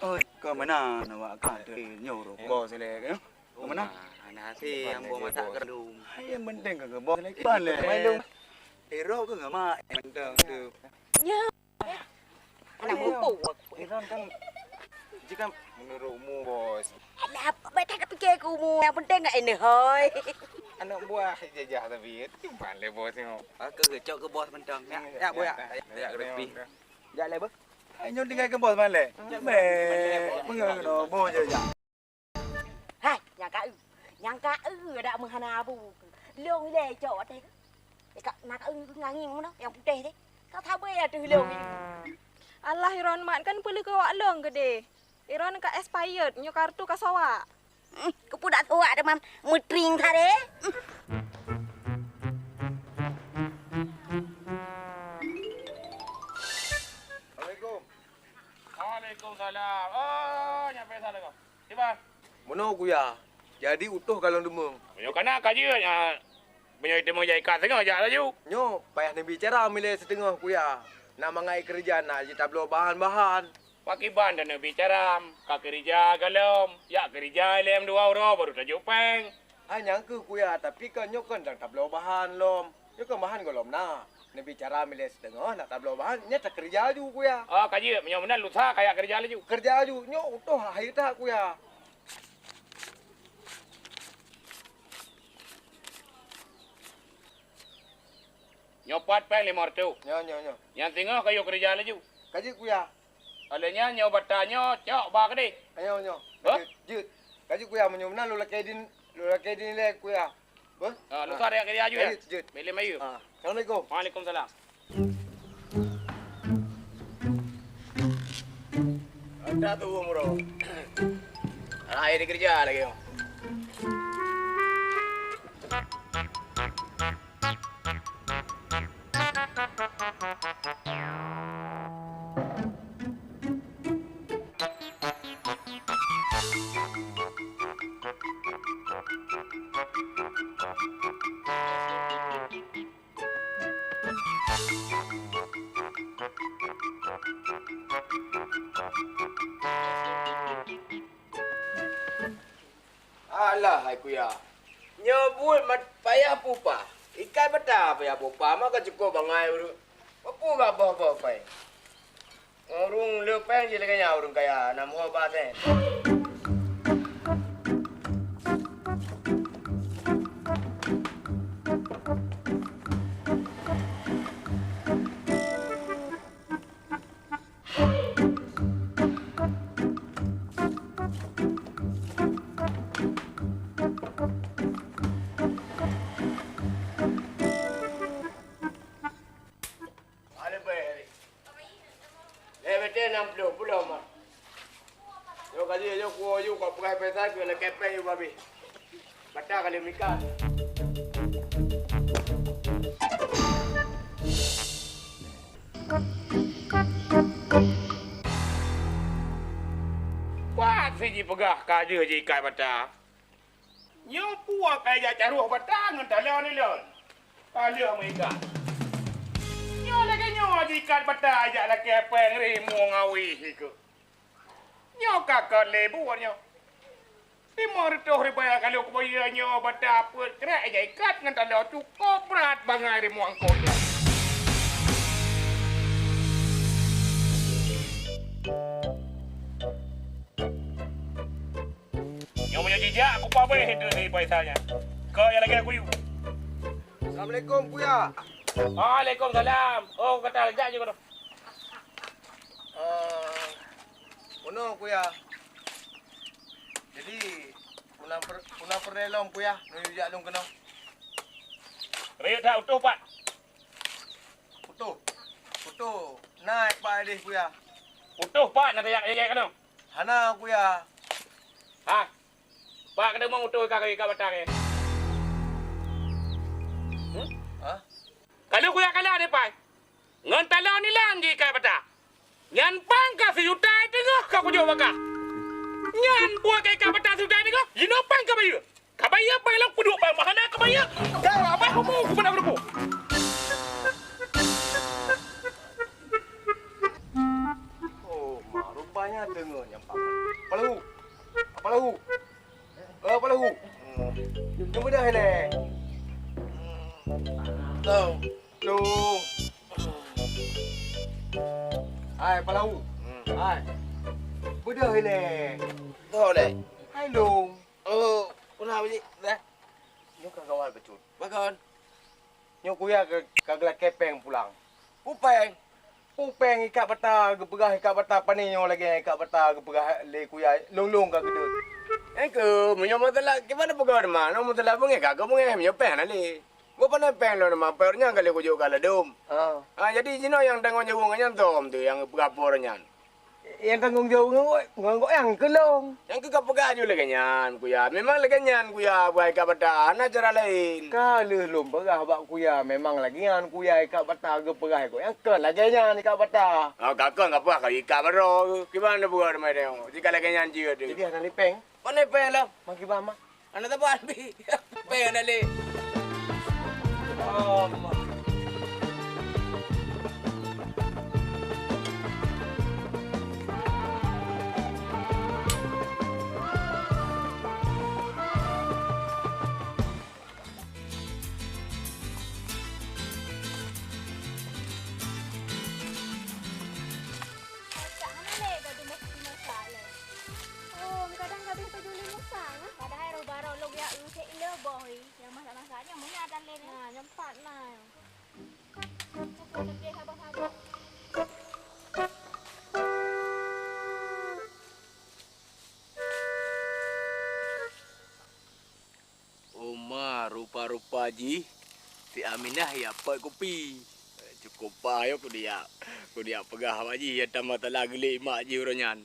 Oi, kau mana nak awak kau tu? Eh, nyoe ureueng bos lé, eh? Kau mana? Mana si yang bawa mata kerudung? Hai, yang penting kau bos lé. Ban lé. Iro ke ngama? Yang penting tu. Nyoe. Anak mupu. Iron kan jika menurut umur, bos. Alah, baiklah tak pikir ke umur. Yang penting kat ini, hoi. Anak buah jajah tapi, cuman lé bos tengok. Aku gecok ke bos mentang. Ya, ya, boh, ya. Ya, ya, ya. Jak lé, boh. Hai, nyoe tinggai ke bos malé. Meh, pengen kena bos jajah. Hai, nyang ka eu. Nyang ka eu dak meuhana abu. Long ilèe cok watèe. Eh, ka, na ka eu ngangi meunoe, nyang putéh teh. Ka sabe ateueh long. Alah, Iron mat kan peuleueh keu awak long keudeh. Iron ka expired, nyoe kartu ka sowak. Hmm, keupeue dak sowak teuma meutring that deh. Hmm. Assalamualaikum. Waalaikumsalam. Oh, nyan biasa lah kau. Kiban? Meunoe, Kuya. Jadi utoh ka lôn deungoe. Meunyoe kana ka jeuet, ah, meunyoe teuma jak ikat singoh jak laju. Nyoe payah neubi cara milée siteungoh, Kuya. Na mangat keureuja na jitabloe bahan-bahan. Pakiban taneuk bi cara, ka keureuja gohlom, jak keureuja lom dua uroe baru tajok péng. Hai nyang keuh, Kuya, tapi kan nyoe kan dang tabloe bahan lom. Nyoe kan bahan gohlom na. Neubi cara milée siteungoh nak tabloe bahan, nyan takeureuja laju, Kuya. Oh, ka jeuet, meunyoe meunan lusa kajak keureuja laju. Keureuja laju, nyoe utoh hai that, Kuya. Nyoe pat péng limong reutôh. Nyoe, nyoe, nyoe. Nyang singoh kayue keureuja laju. Ka jeuet, Kuya. Óh lheueh nyan nyoe bata nyoe cok ba keudeh. Ayo nyoe. Hah? Jeuet, jeuet. Ka jeuet, Kuya, meunyoe meunan lôn lakée din, lôn lakée din lé, Kuya. Beuh? Ah, lusa dak keureuja laju, ya? Jeuet, jeuet. Bèk lé mayeuem. Ah, assalamualaikum. Waalaikumsalam. Ada tu umroh. Alah, ayo dikeureuja lagi. Alah, hai Kuya. Nyoe buet mat payah peuupah. Ikat bata payah peuupah, maka cukôp bangai ureueng. Peue gak boh-boh péng? Ureueng le péng jih lagèe nyan ureueng kaya, na muho ba sén. Ada bayar ni. Lé beutôi enam puluh pulo mah. Yo kali yo kuo yu kau peugah pesa keu lé kepeng yu babi. Bata kali mika. Pat si jipeugah ka jeuet jiikat bata. Nyoe puak kajak caroh bata ngon taloe nilon. Ka lheueh meuikat. Nyoe lagèe nyoe jiikat bata jak lakèe péng rimueng awih nikeue. Nyoe ka kot lé buet nyoe. Limong reutôh ribèe ka lheueh kubayeue nyoe bata peuet krek jak ikat ngon taloe cukôp brat bangai rimueng kot nyoe. Nyoe meunyoe jijak, kupabéh itu si Faisal nyan. Kau nyang lagèe kuyue. Assalamualaikum, Kuya. Waalaikumsalam. Oh, ka tajak jih keunoe. Eh, bunoe, Kuya. Jadi, peue na per-, peue na peureulèe lom, Kuya, meunyoe jijak lôn keunoe? Rayeuk that utoh pat? Utoh. Utoh. Na pat idéh, Kuya? Utoh pat na tajak-jak keunoe? Hana, Kuya. Ha? Pat keuneuk meuutoh ikat, ikat bata kèe? Hmm? Hah? Ka lheueh Kuya kalon dipat, ngon taloe nilang jih ikat bata. Nyan pang ka sijuta teungoh ka kujok bagaih. Nyan buet ka ikat bata sijuta teungoh, jinoe pang ka bayeue. Ka bayeue pang lom kuduek pang, meuhana ka bayeue. Ka abah umu ku beuna ruku. Oh, ma, rupanya teungoh nyan pang. Apa lahu? Apa lahu? Eh, apa lahu? Nyoe beudôh ilèe. Lông. Lông. Hai, apa lahu? Hai. Beudôh ilèe. Toh lé. Hai, lông. Oh, peue na, Pak Ji? Dah. Nyoe ka gawat bacut. Pakon? Nyoe Kuya ka, ka geulakèe pèng pulang. Peue pèng? Peue pèng ikat bata, geupeugah ikat bata, pane nyoe lagèe ikat bata geupeugah lé Kuya, lông-lông ka geudeuet. Engkeu, meunyoe masalah, kiban peugah teuma, nyoe masalah beungèh ka keu beungèh, meunyoe pèng hana lé. Geuh pane pèng lôn teuma, pèng nyan ka lheueh kujok ka ladôm. Ah. Ah, jadi jinoe nyang tanggông jaweueb nyan tom teuh nyang peugah po nyan. Nyang tanggông jaweueb ngon, ngon gobnyan keu lông. Nyang keu ka peugah ju lagèe nyan, Kuya. Memang lagèe nyan, Kuya, buet ikat bata, hana cara laén. Ka lheueh lôn peugah bak Kuya, memang lagèe nyan, Kuya, ikat bata geupeugah gobnyan kon lagèe nyan ikat bata. Oh, ka kon ka peugah ka ikat baroe. Kiban na peugah teuma nyoe? Jika lagèe nyan jeuet. Jadi hana lé pèng? Pane pèng lom? Ma kiban ma? Hana saban pih. Pèng hana lé. Allah. Pacak hana lé gadôh meusti masak lé. Oh, kadang gadôh baju lé masak, nah. Padahai roh barô lôn jak u cek le boh, ih. Nyang masak-masak nyan meunan tan lé nyan. Nah, nyan pat na. Aku leubeh habah-habah. Oma, rupa-rupa jih si Aminah jak pot kupi. Cukup paih nyoe kujak, kujak peugah bak jih nyang tamah tala geulék mak jih uroe nyan.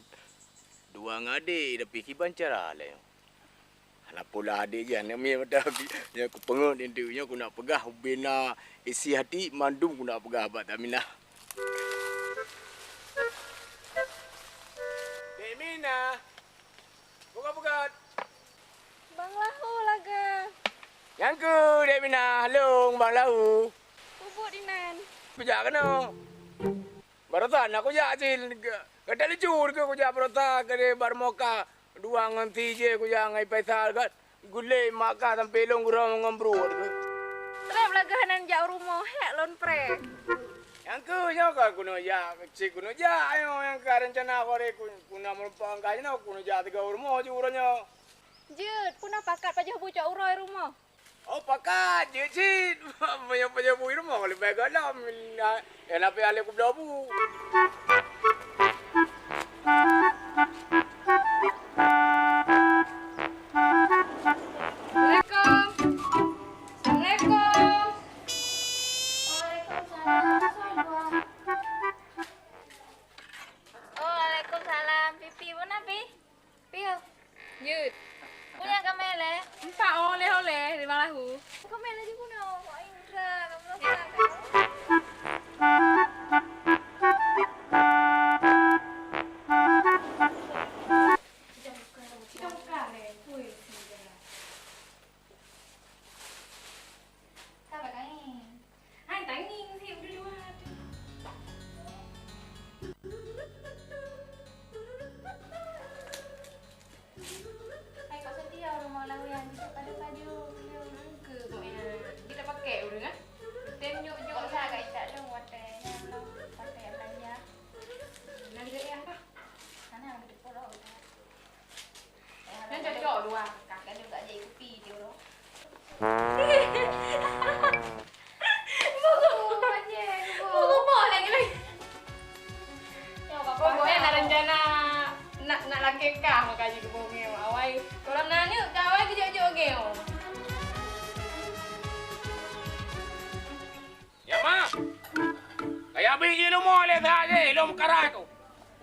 Dua ngon adék, tapi kiban cara lé nyoe. Hana pola adék jih aneuk miet mata nyoe kupeungeut, indeuek nyoe kuneuk peugah ubena isi hati mandum kuneuk peugah bak si Aminah. Dek Minah. Buka-buka. Bang Lahu lagèe. Nyang keu Dek Minah, lông Bang Lahu. Peubuet inan. Kujak keunoe. Baroesa na kujak cit, gata lucu keu kujak baroesa keu di Barmoka dua ngon si je kujak ngon Faisal kat. Gulé maka sampai lông gurông ngon brôk tu. Trép lagèe hana jak u rumoh, hék lôn pré. Nyang keu nyoe ka keuneuk jak, cit keuneuk jak nyoe nyang ka rencana kore ku, keuneuk meureumpok angka jinoe keuneuk jak teuga u rumoh ju uroe nyoe. Jeuet, peue na pakat pajoh bu cok uroe rumoh? Oh, pakat jeuet cit. Meunyoe pajoh bu rumoh leubeh gohlom. Nyang na pih alèh kubloe bu. Assalamualaikum. Assalamualaikum. Waalaikumsalam. Oh, waalaikumsalam. Pipi, peue na, Pi? Piôh. Jeuet. Peue nyang ka mè lé? Empat oleh-oleh di Bang Lahu. Ka mè laju bunoe. Wah, Indra, kamu nak makan? Hai, tangieng sih, udah dua tu. Hai, kok setia rumah lawan yang bisa pada saja. Ke kok ya? Wah, kakak juga jadi kupi dia orang. Buku. Buku boleh lagi. Pokoknya nak rencana nak, nak lakée kah makajih keu bungeng awai. Kalau nanya kah awai kejok-jok geo. Ya ma. Kaya bi ilmu le saja ilmu karat tu.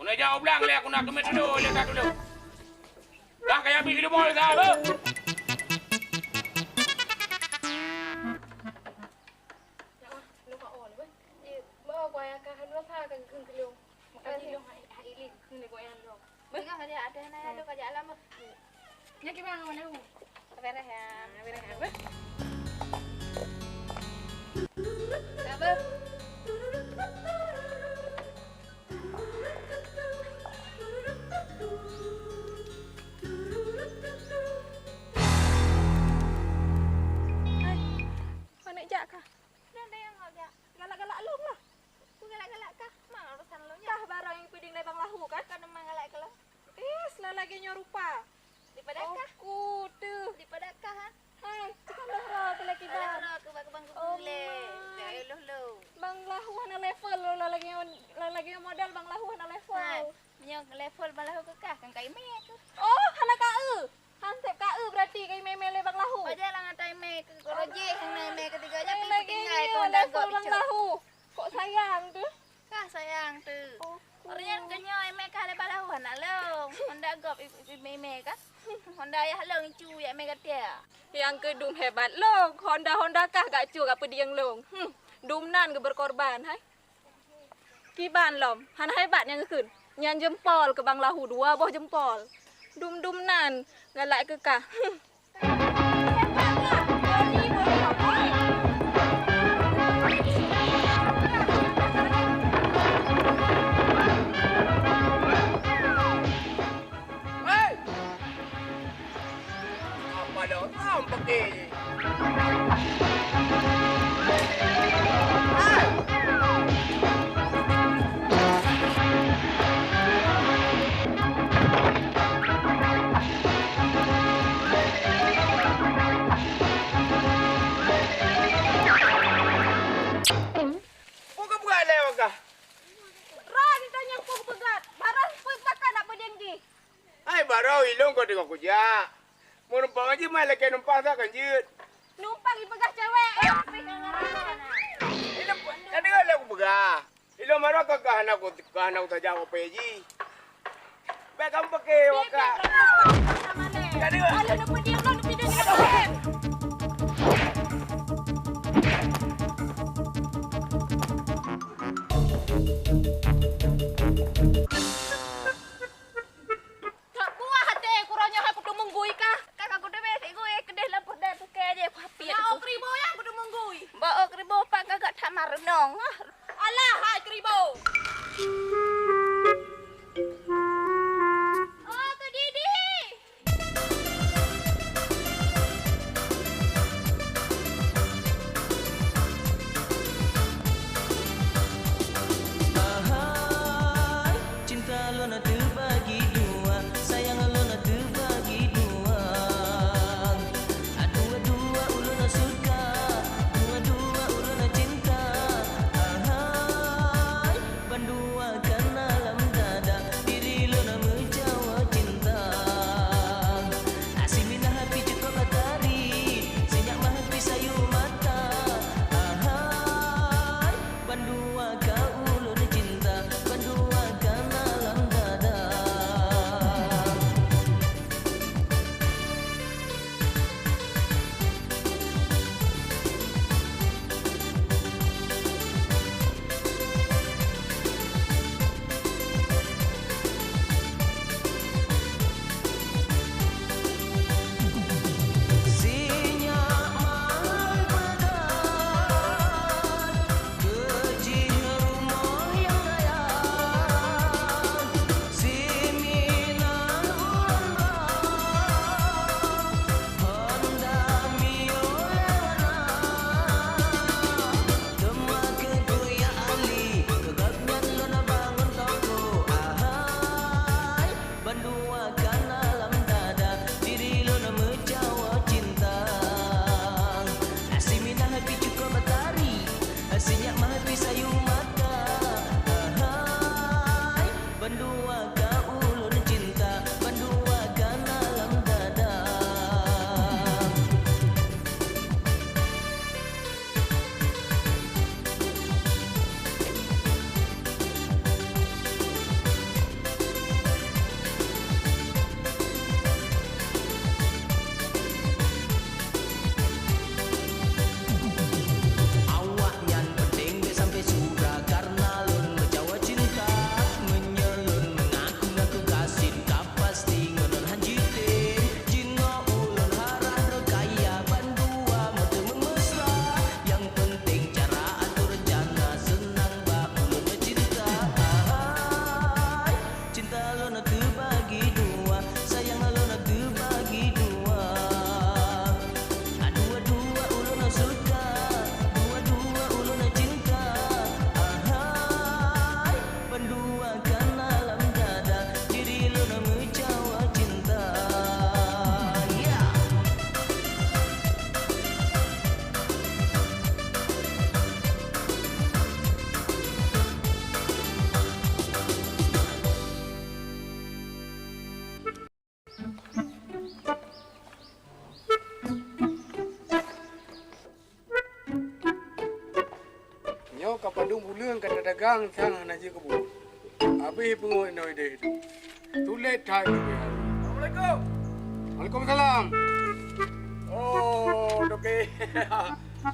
Kuna jauh belang le kuna kemit dulu le tak dulu. Dah kaya bi ilmu le saja. Ya ma, lupa awal, Bang. Iya, bawa kuaya kah dua sa kah geukheun keu lôn. Maka jih lôn hai, hai ilée geukheun lé kuaya lôn. Beuh. Tengah dia ada na ya, ka jak alam, beuh. Nyan kiban ngon mana? Beres ya. Beres ya, beuh. Ka, beuh. Hai, mana jak kah? Galak-galak lôn lah. Peue galak-galak kah? Ma urusan lôn nyan. Kah barang nyang peuding lé Bang Lahu kan? Ka teuma galak keu lôn. Is, lah lagée nyoe rupa. Dipada kah? Oku teuh. Dipada kah, ha? Hai, cuma lôn roh keu lé kiban. Lôn roh keu bak Bang Kubu lé. Oma. Dah lôn lôn. Bang Lahu hana level lôn, lah lagée nyoe, lah lagée nyoe model Bang Lahu hana level. Hai, nyoe level Bang Lahu keu kah, kan ka imé keuh. Oh, hana ka eu. Hanseb ka eu berarti ka imé-imé lé Bang Lahu. Pajan lam ata imé keu Roje, hana imé ketiga nya pi lagée tinggai nyoe kon dah level gob Bang icok. Lahu. Kok sayang tu? Kah sayang tu. Oh. Orang nyan keunyoe imé kah lé Bang Lahu anak lôn. Honda gob i-, i-, imé-imé kah? Honda ayah lôn icu yak imé gatia. Nyang keudum hebat lôn. Honda-honda kah gak cu gak peudieng lôn. Hmm. Dum nan geuberkorban hai. Kiban lom, hana hebat nyang geukheun. Nyan jempol keu Bang Lahu, dua boh jempol. Dum-dum nan, galak keu kah. Hei! Apa dah orang pakai? Hei! Bukan bukan lewat kah? Ran tanya ku peugah, barang pun pakai nak pedeng jih. Hai, barô ilôn ka teungoh kujak. Meunumpang jih mai lakée numpang sa kan jeuet. Numpang ipeugah cewek, eh, pih ka ngarang. Ilôn ka deungoe lé kupeugah. Ilôn barô ka, ka hana ku, ka hana kutajak u P J. Bèk kamoe paké wakak. Ka deungoe. Alah, neupeudiam lôn, neupeudiam lôn. That buah até ku roh nyoe hai kuteumeu'en gui kah? Ka, ka kuteumé sit gui, keudeh lam peureudèe pukée jih kuhapiet. Bak ôk ribô nyang kuteumeu'en gui. Bak ôk ribô pat gagak that mareunong. Alah hai keuribô. Oh, Kak Didi. Kang sang hana jikeubu. Abéh peungeut inoe idéh tu. Tuléh that keu pih hari. Assalamualaikum. Waalaikumsalam. Oh, toke.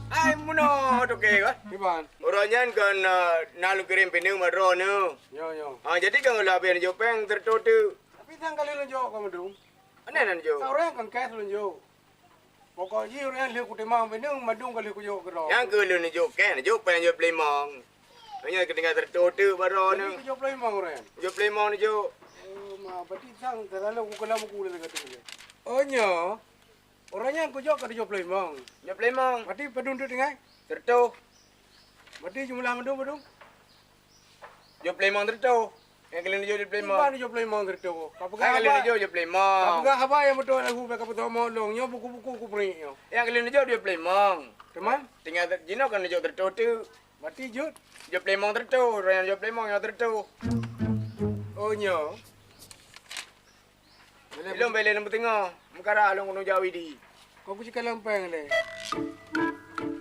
Hai, meunoe toke, kan? Kiban? Uroe nyan kan, eh, na lôn kirém pineung bak droeneuh. Yo, yo. Ah, jadi kan lôn habéh neujok péng sireutoh teuk. Tapi sang ka lheueh lôn jok ka mandum. Aneh nan jok. Ka ureueng kan cash lôn jok. Pokok jih ureueng lheueh kutimang pineung mandum ka lheueh kujok keudroe. Nyang keu lôn neujok cash, neujok péng, neujok peulimong. Nyoe keutinggai sireutoh teuk baroe. Jadi nyoe kujok peulimong ureueng. Jok peulimong neujok. Oh, ma, berarti sang terlalu ku keula muku lé kata dia. Oh, nyoe. Ureueng nyan kujok ka tujoh ploh limong. Tujoh ploh limong. Berarti padum tu tinggai? Sireutoh. Berarti jumlah mandum padum? Tujoh ploh limong sireutoh. Nyang keulieng tujoh ploh limong. Kiban tujoh ploh limong sireutoh? Ka peugah haba. Nyang keulieng tujoh tujoh ploh limong. Ka peugah haba nyang beutôi lahu bèk ka peutamong lôn. Nyoe buku-buku kupeurik nyoe. Nyang keulieng tujoh tujoh ploh limong. Teuma? Tinggai jinoe kan tujoh sireutoh teuk. Berarti jeuet. Tujoh ploh limong sireutoh, ureueng nyang tujoh ploh limong nyoe sireutoh. Oh, nyoe. Ilôn bèk lé lôn peuteungoh, meukara lôn keuneuk jak u Idi. Ka kucit kalon péng lé.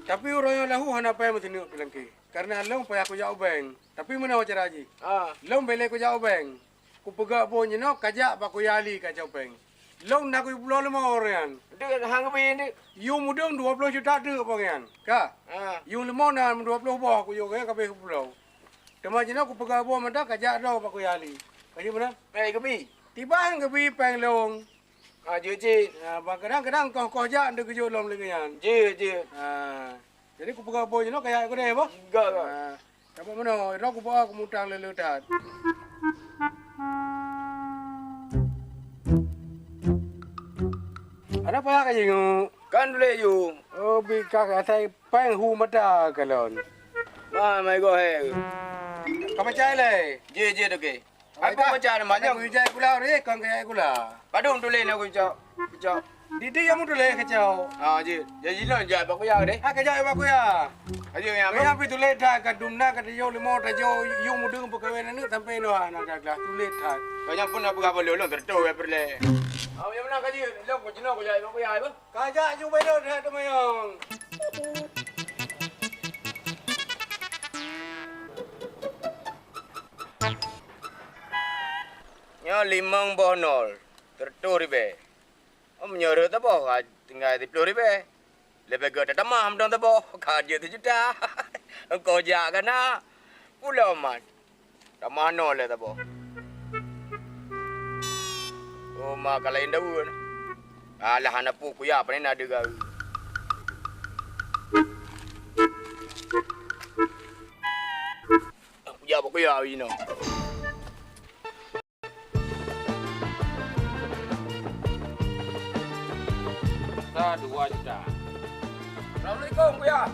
Tapi uroe nyoe lahu hana péng meuseuneuk pih langkée. Kareuna lôn payah kujak u bank. Tapi meunoe cara jih. Ah. Lôn bèk lé kujak u bank. Kupeugah boh jinoe kajak bak Kuya Ali kacok péng. Lôn na kujipubloe leumo ureueng nyan. Deuek han geubi deuek. Yum udeueng dua ploh juta deuek bak nyan. Ka? Ah. Yum leumo na dua ploh boh kujok nyan ka abéh kupubloe. Teuma jinoe kupeugah boh mantong kajak droe bak Kuya Ali. Ka jeuet meunan? Eh, geubi. Tiban geubi péng lôn. Ah, jeuet, jeuet. Ah, bah, kadang-kadang koh-koh jak ndeuk geujok lom lé nyan. Jeuet, jeuet. Ah, jadi kupeugah boh jinoe kajak keudeh boh? Enggak, enggak. Ah, sabab meunoe, droe kuba kumutang lé-lé that. Ada payah ka jinguk? Kan tuléh ju. Oh, bi ka asai péng hu mata kalon. Ma, mai goh hai. Ka pacai lé? Jeuet, jeuet, oke. Ai, aku ka pacai manyong. Aku ijai gula, reh, kon kajak gula. Padum tuléh nyoe kucok, kucok. Didi kamu tuléh kacau. Ah, jeuet. Jadi lôn jak bak Kuya deh. Ah, kajak bak Kuya. Ayo, nyang Kuya pi tuléh that, ka dum na, ka tajok leumo, tajok yum udeueng peukawen aneuk sampai noh, ah, na ka glah tuléh that. Kau nyang pun nak peugah bak lôn, lôn sireutoh ya peureulèe. Ah, nyang mana ka jeuet? Lôn ku jinoe kujak bak Kuya, ibu. Kajak ju bak lôn that teumanyong. Nyoe limong boh nol, sireutoh ribèe. Oh, meunyoe rhot saboh, ka tinggai siploh ribèe. Leubeh gèt tatamah mantong saboh, ka jeuet sijuta. Engkau jak ka na. Pulo mat. Tamah nol lé saboh. Oh, ma ka laén daun. Alah, hana peue Kuya, pane na deuh garu. Kuya bak Kuya inoe. Sa dua juta. Assalamualaikum, Kuya.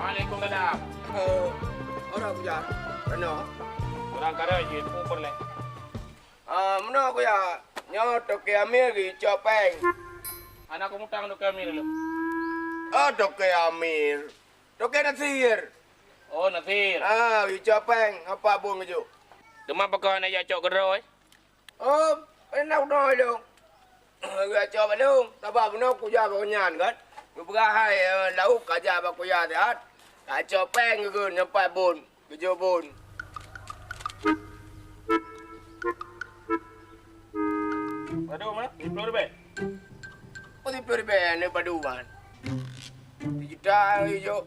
Waalaikumsalam. Eh, ora, Kuya. Keunoe. Kurang kareueng jih, peue peureulèe? Ah, meunoe, Kuya. Nyoe Toke Amir geucok péng. Hana kumutang Toke Amir lom. Oh, Toke Amir. Toke Nasir. Oh, Nasir. Ah, geucok péng, apa bun geujok? Teuma pakon hana jak cok keudroe? Oh, pernah unoe lôn. Geucok bak lôn, sabab bunoe kujak bak nyan kan. Geupeugah hai, eh, laôt kajak bak Kuya siat. Kacok péng geukheun nyoe pat bun, geujok bun. Padum, eh? Siploh ribèe? Oh, siploh ribèe ni padum, man. Sijuta geujok.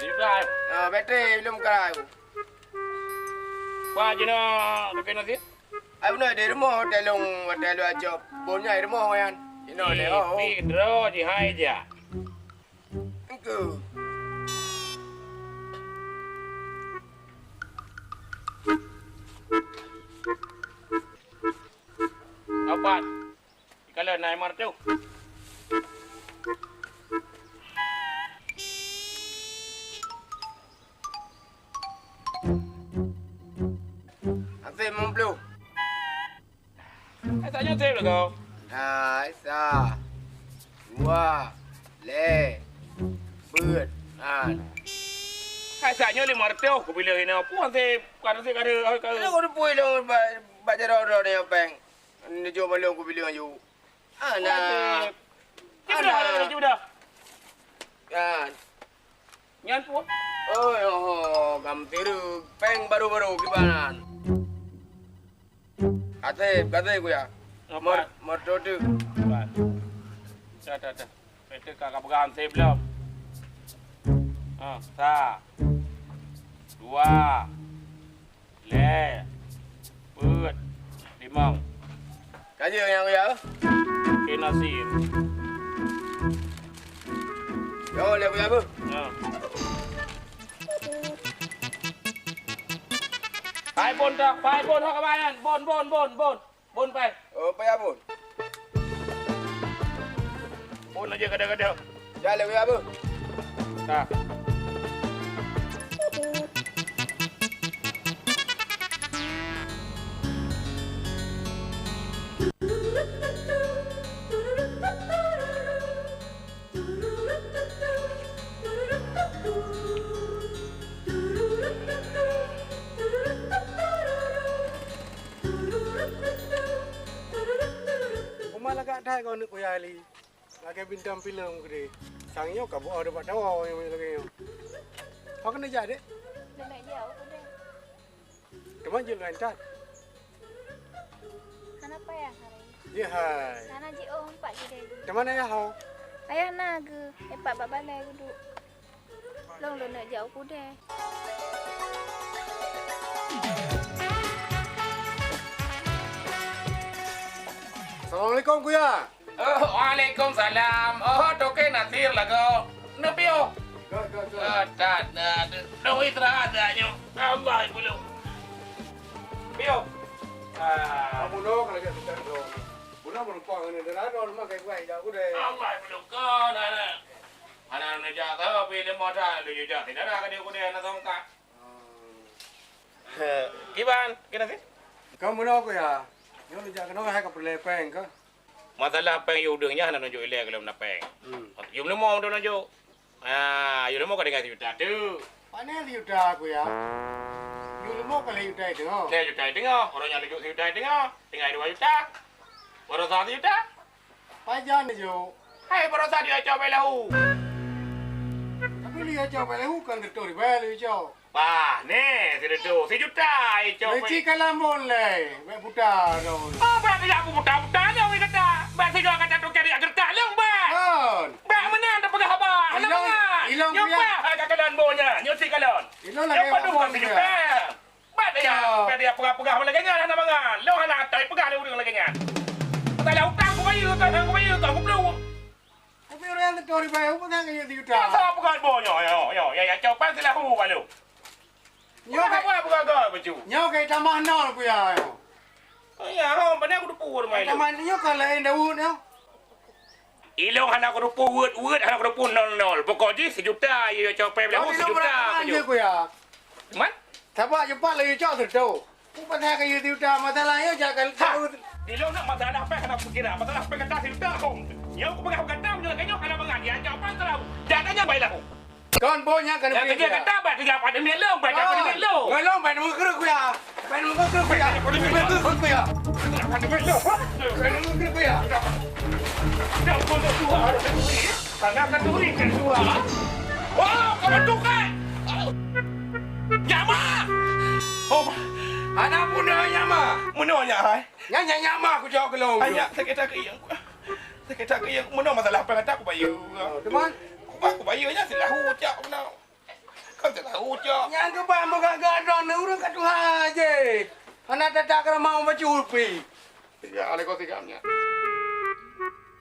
Sijuta, eh? Ah, batri lôn krai. Wah, jinoe tapi nanti. Ai bunoe di rumoh watèe lôn, watèe lôn ajok. Bun nyan di rumoh nyan. Jinoe lé, oh, oh. Pi droe jihai jak. Engkau. Apat. Kalau na imar tu. Hampir lima puluh. Eh, tak nyoe trép lah kau. Hai, sa. Dua. Lé. Peuet. An. Hai, sa nyoe lima ratus, aku bilang ini. Apa nanti, bukan nanti kada, kada. Kalau kau pui dong, ba-, baca roh-roh ni, Peng. Ni jom balong aku bilang, yuk. Ana. Cuma dah, cuma dah. Kan. Nyan pun. Oi, oho, gam tiru. Péng baru-baru kiban. Kaseb, kaseb, Kuya. Apa? Mot-, moto tu. Apa? Dah, dah, dah. Betul ka, ka peugah anseb lom. Ha, sa. Dua. Lhèe. Peuet. Limong. Ka jeuet nyang, Kuya? Keu Nasir. Yo, lhèe, Kuya, beuh. Ha. Pai bon dah, pai bon hok keubanyan. Bon, bon, bon, bon. Bon pai. Oh, pai ya bon. Bon aja kada-kada. Dah lewat apa? Dah. Uma lagak that kau neuk kuya li. Lagèe bintang filem keudeh. Sang nyoe ka buah dapat tawa nyang lagèe nyoe. Hok keuneuk jak, Dek? Keuneuk jak u keudè. Teuma jeuet ngon intat. Hana payah hari. Ye hai. Hana jiôh empat keudè. Teuma ayah ho? Ayah na geuh, empat bak balai geuduek. Lôn lôn neuk jak u keudè. Assalamualaikum, Kuya. Oh, waalaikumsalam. Oh, Toke Nasir lagoe. Neupiôh. Ka, ka, ka. Ah, dah, dah, dah. Dong istirahat dah nyoe. Allah, bulu. Piôh. Ah. Kamu lo kalau jadi tak lo. Bunoe meureumpok ngon dara, dara rumah kai kuai jak udai. Allah, bulu. Ka, dah, dah. Hana neujak ka, pi leumo that, laju jak. Tidak ada ka dia kuda, hana tongkat. Hmm. Kiban, kena sih? Kamu lo, Kuya. Nyoe neujak keunoe hai ka peureulèe péng ka? Masalah péng yue udeueng nyan hana nunjuk ilèe keu lôn na péng. Hmm. Yue leumo meunan nunjuk. Ah, yue leumo ka tinggai sijuta teuk. Pane sijuta, Kuya? Yue leumo ka lhèe juta teungoh. Lhèe juta teungoh. Uroe nyan nunjuk sijuta teungoh. Tinggai dua juta. Baroesa sijuta. Pajan nunjuk. Hai, baroesa dia cok bak lahu. Tapi dia cok bak lahu kan betul dibayar dia cok. Bah, ni, sireutôh, sijuta, eh, cok. Leci kalam bon lé, bèk buta dong. Oh, bèk dia buta-buta nyang kata. Bèk sijuta kata tu kiri gertak lé, bèk. Kan. Bèk meunan dah peugah haba. Ilong, ilong nyoe dia. Bah, hai kakalon bon nyan, nyoe si kalon. Ilong lagi apa sijuta. Bèk dia, bèk dia peugah-peugah lagèe nyan hana mangat. Lôn hana atai peugah lé ureueng lagèe nyan. Masalah utang kubayeue, utang kubayeue, utang kuplueng. Tapi ureueng teuka dibayar, peugah keu sijuta. Biasa peugah bon nyoe, nyoe, nyoe, ya, ya, cok pan silahu balu. Nyoe ka, apa peugah-peugah baju? Nyoe ka tamah nol, Kuya, nyoe. Oh, ya, ho, pandai aku teupeue rumah itu. Tamah nyoe ka laén Daud, nyoe. Ilong hana kurupu weuet-weuet, hana kurupu nol-nol. Pokok jih sijuta, ye cok pèng beuleuh sijuta. Kuya. Man? Sabab jepat laju cok sireutôh. Ku pasal keu sijuta, masalah nyoe jak ka. Ha! Ilong nak masalah pèng hana kupikiran, masalah pèng kata sijuta hom. Nyoe ku peugah kata meunyoe lagèe nyoe hana mangat, ya cok pèng terus. Jak tanya baiklah. Kon boh nyan keuneuk piké. Kata bak tiga pada miet lôn, bak tiga pada miet lôn. Ngon lôn bak nunggu keureuh kuya. Bak nunggu keureuh kuya. Bak nunggu keureuh kuya. Bak nunggu keureuh kuya. Dah pun dah tua, dah turi. Tanah kan turi kan tua. Oh, kau betul kan? Nyama. Oh, anak muda nyama. Menoh nyak hai. Nyan nyak nyama aku jawab kelong. Ayak sakit-sakit yang Sakét that keu yue, meunoe masalah péng that kubayeue. Oh, teuma? Kuba-, kubayeue nyan silahu cok meunoe. Kon silahu cok. Nyang keuban meugah-gah droeneuh ureueng ka tuha jih. Hana tata keurama bacut pih. Ya, aleko sigam nyan.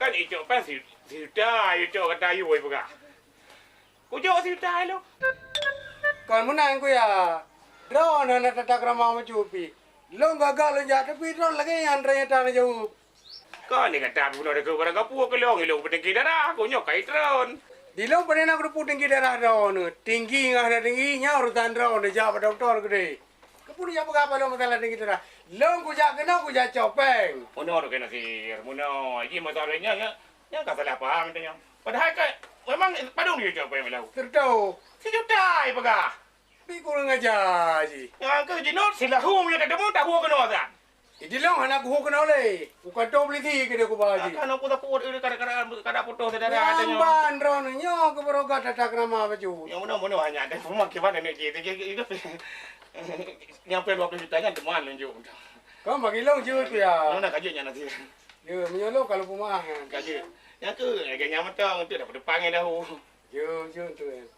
Kan icok péng si-, sijuta, icok kata yue peugah. Kujok sijuta lôn. Kon meunan kuya. Droeneuh hana tata keurama bacut pih. Lôn gaga lôn jak, tapi droeneuh lagèe nyan ternyata neujaweueb. Kon ni gata bunoe dikeue barang gapu keu lôn, ilong peutinggi darah, ku nyoe kai tron. Di lôn pane na kuteupeu tinggi darah droeneuh, tinggi ngon hana tinggi, nyan urusan droeneuh, jak bak dokto keudeh. Keupeue jak peugah bak lôn masalah tinggi darah? Lôn kujak keunoe kujak cok péng. Meunoe tu keuneuk sihir, meunoe. Ji masalah nyan, nyan, nyan ka salah paham tanyoe. Padahai ka memang padum jicok péng bak lahu. Sireutôh. Sijuta ipeugah. Pi kurang aja jih. Nyang keuh jinoe silahu meunyoe tateumeung tahu keunoe that. Idilong hana kuhu keunoe lé. Uka dong polisi keu dia kuba jih. Akan aku takut, eh, kada, kada, kada putus saudara. Nyang ban droeneuh nyoe keu beureugat that-that keurama bacut. Nyang meunoe-meunoe hanya ada pemakaian aneuk jih. Nyampe dua puluh juta nyan teuma nunjuk. Kau bagi long jeuet, Kuya. Mana kajut nyan nanti? Ya, meunyoe long kalau peumah nyan. Kajut. Nyang ke, lagèe nyang mantong tu dah peudeupan ngon dahu. Jom, jom, tuan.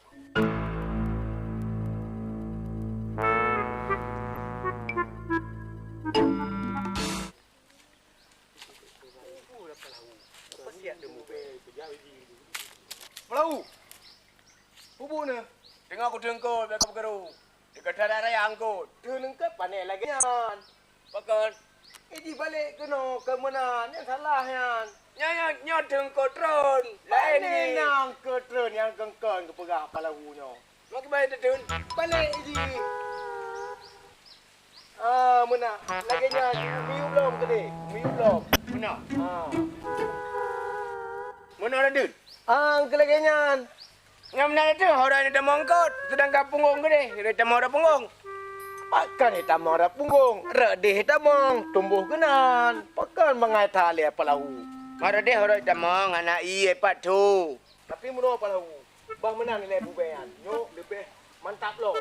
Peue lam? Peue bunoe? Teungoh kuteungkot bèk kapeugeuru. Di kota raya angkot. Teungoh pane lagèe nyan. Pakon? Idi balek keunoe keu meunan, nyan salah nyan. Nyan, nyan, nyoe teungkot treun. Laén nyan keu treun nyang keungkon geupeugah Palahu nyoe. Mak kiban teutreun? Balek idi. Ah, meunan. Lagèe nyan, miyup lom keudeh. Miyup lom. Meunan. Ah. Meunan teutreun? Ah, keu lagèe nyan. Nyang meunan teuh, uroe nyoe tamong eungkot, seudangkan punggong keudeh, rot tamong rot punggong. Pakon tamong rot punggong, rot deh tamong, tumbôh keunan. Pakon bangai that lé Palahu. Rot deh rot tamong, hana ié pat thu. Tapi meunoe Palahu, bah meunan nilai bubèe nyan, nyoe leubeh mantap lom.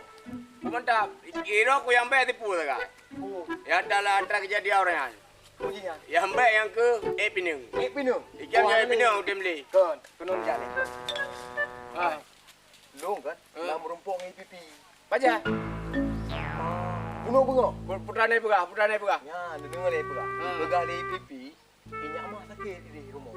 Mantap, inoe ku nyang bèe tipu sagai. Oh. Ya, dalam antara kejadian orang nyan. Nyang bèk nyang keu ék pineung. Ék pineung? Ikan nyang ék pineung udeb lé. Kon, keunoe jak lé. Ah. Lôn kan, lam rumpok ngon I Pipi. Paja? Bunoe beungoh. Putra nai peugah, putra nai peugah. Nya, lôn deungoe lé peugah. Peugah lé I Pipi, inyak mah sakét di rumoh.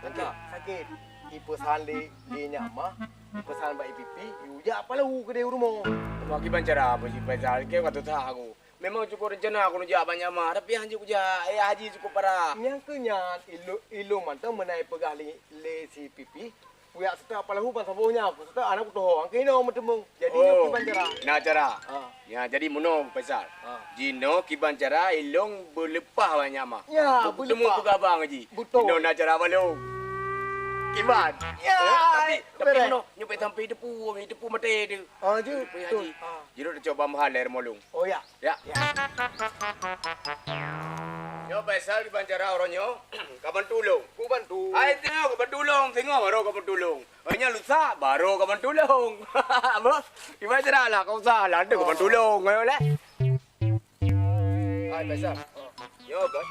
Sakét, sakét. Ipeusan lé, lé inyak mah, ipeusan bak I Pipi, ijak Palahu keudeh rumoh. Bagaimana cara apa si Faisal? Keu ka tutoe aku. Memang cukôp reuncana keuneuk jak bak nyak mah, tapi han jeuet kujak, ayah haji cukôp parah. Nyang keu nyan, ilôn, ilôn mantong meunan ipeugah lé, lé si Pipi, kujak seutôt Palahu ban saboh nyan, kuseutôt hana kutohô, angkeunoe meuteumèe. Jadi nyoe kiban cara. Na cara. Ha. Ya, jadi meunoe Faisal. Ha. Jinoe kiban cara ilôn beuleupah bak nyak mah. Ya, beuleupah. Beuteumèe peugah bang haji. Beutôi. Jinoe na cara balong. Kiban. Ya, tapi, tapi meunoe, nyoe pih sampai teupeu, teupeu maté tu. Ah, jeuet. Teupeu haji. Jinoe teucoba meuhal lé rumoh lôn. Oh, ya. Ya. Ya. Nyoe Faisal kiban cara uroe nyoe, ka bantu lôn. Ku bantu. Hai, singoh ka bantu lôn, singoh baru ka bantu lôn. Hai, nyoe lusa, baru ka bantu lôn. Apa? Kiban cara lah, ka usah lah, tu ka bantu lôn, ayo lah. Hai, Faisal. Nyoe, Bos.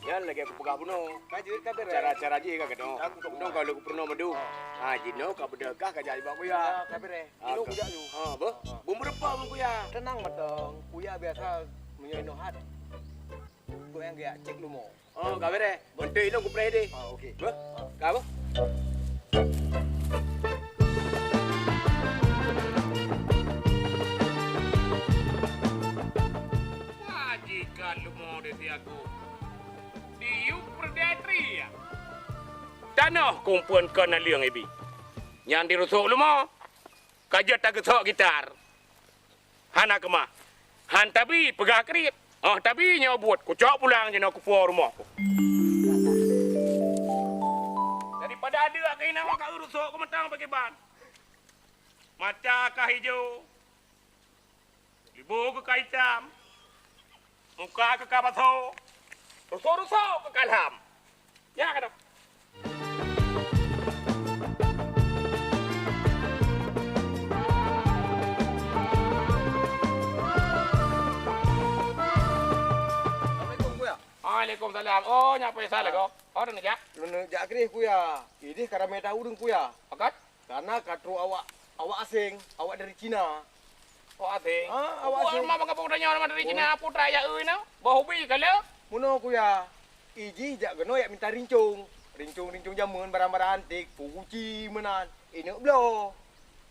Nyan lagèe kupeugah bunoe. Ka jeuet ka beureh. Cara-cara jih ka keunoe. Ka kupeugah. Keunoe ka lheueh kupeurunoe madu. Ha, jinoe ka beudeuh kah ka jak bak kuya. Ka beureh. Jinoe kujak laju. Ha, beuh? Beumeureumpok ngon kuya. Teunang mantong. Kuya biasa meunyoe inoe hat. Kok nyang geujak cek leumo. Oh, ka beureh. Beutôi ilôn kupreh deh. Ah, oke. Beuh? Ka beuh? Majikan leumo deh si aku. Diyup peureudetri ya. Tanoh kumpeuen kon naleueng ibi. Nyan dirusok leumo. Ka jeuet tageusok gitar. Hana keumah. Han tabi peugah kriet. Oh, tabi nyoe buet, kucok pulang jinoe kupuwoe rumoh ku. Daripada adeuk keuhina ka urusok keumeutang pakriban. Mata ka ijo. Libô keu ka itam. Muka keu ka baso. Rusok-rusok keu ka lham. Ya, kata. Assalamualaikum, Kuya. Waalaikumsalam. Oh, nyak Faisal ko. Oh, dah jak? Lôn jak keudeh, Kuya. Ideh ka ramé tau ureueng, Kuya. Pakat? Karena ka trok awak, awak aseng, awak dari Cina. Awak aseng? Ah, awak aseng. Buat mak bangga pemuda nyawa dari Cina, putra ya, eh, nah. Bawa hobi kali. Meunoe, Kuya. Ijih jak keunoe jak minta rincong. Rincong-rincong jameun, barang-barang antik, puguci meunan. Ineuk bloe.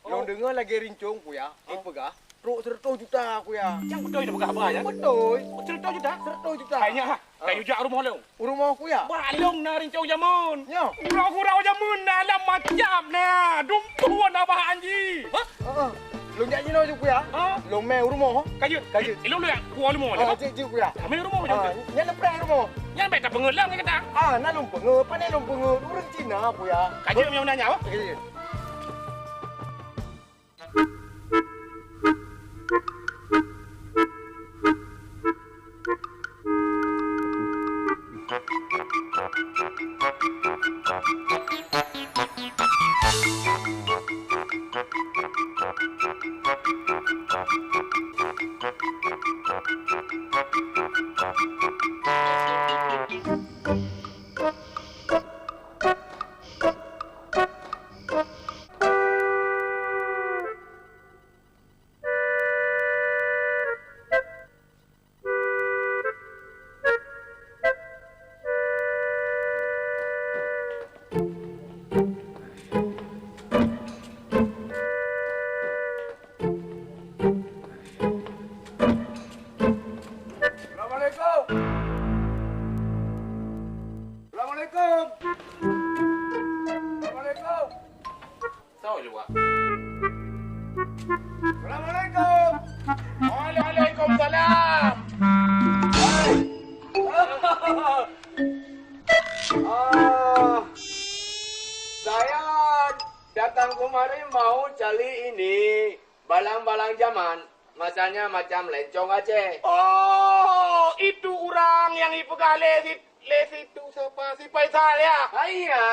Lôn deungoe lagèe rincong, Kuya. Eh, peugah. Trok seratus juta, Kuya. Nyang beutôi tapeugah haba nyan? Beutôi. Seratus juta? Seratus juta. Hai nyak, ha. Kayu jak rumoh lôn. Rumoh, Kuya? Bah, lôn na rincong jameun. Nyo. Gurau-gurau jameun na lam macam na. Dumpeue na bahan jih. Hah? Heeh. Lôn jak jinoe ju, Kuya. Ha? Lôn mè rumoh. Ka jeuet? Ka jeuet. Eh, lôn jak kuah rumoh. Ah, jeuet, jeuet, Kuya. Mè rumoh. Ah, nyan leupah rumoh. Nyan bèk tapeungeut lam kata. Ah, na lôn peungeut, pane lôn peungeut. Ureueng Cina, Kuya. Ka jeuet nyang nanya, oh? Ka jeuet. Assalamualaikum. Assalamualaikum. Waalaikumsalam. Ah, saya datang kemari mau cari ini, balang-balang zaman, maksudnya macam lencong Aceh. Oh, itu urang nyang ipeugah lé si, lé situ sapa? Si Faisal, ya? Iya,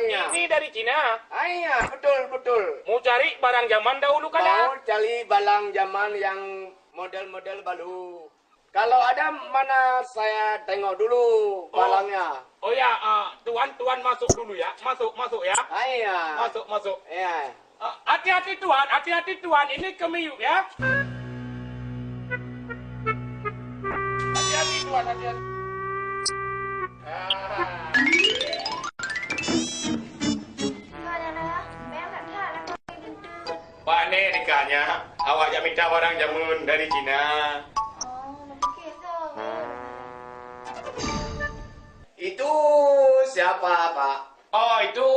iya. Ini dari Cina? Iya, betul, betul. Mau cari barang zaman dahulu kala? Mau cari balang zaman yang model-model baru. Kalau ada, mana saya tengok dulu balangnya. Oh ya, ah, tuan, tuan masuk dulu ya. Masuk, masuk ya. Iya. Masuk, masuk. Iya. Ah, hati-hati tuan, hati-hati tuan. Ini kemiyup ya. Hati-hati tuan, hati-hati. Ah. Pane nikahnya, awak jak mita barang jameun dari Cina. Oh, leuki tu. Itu siapa, Pak? Oh, itu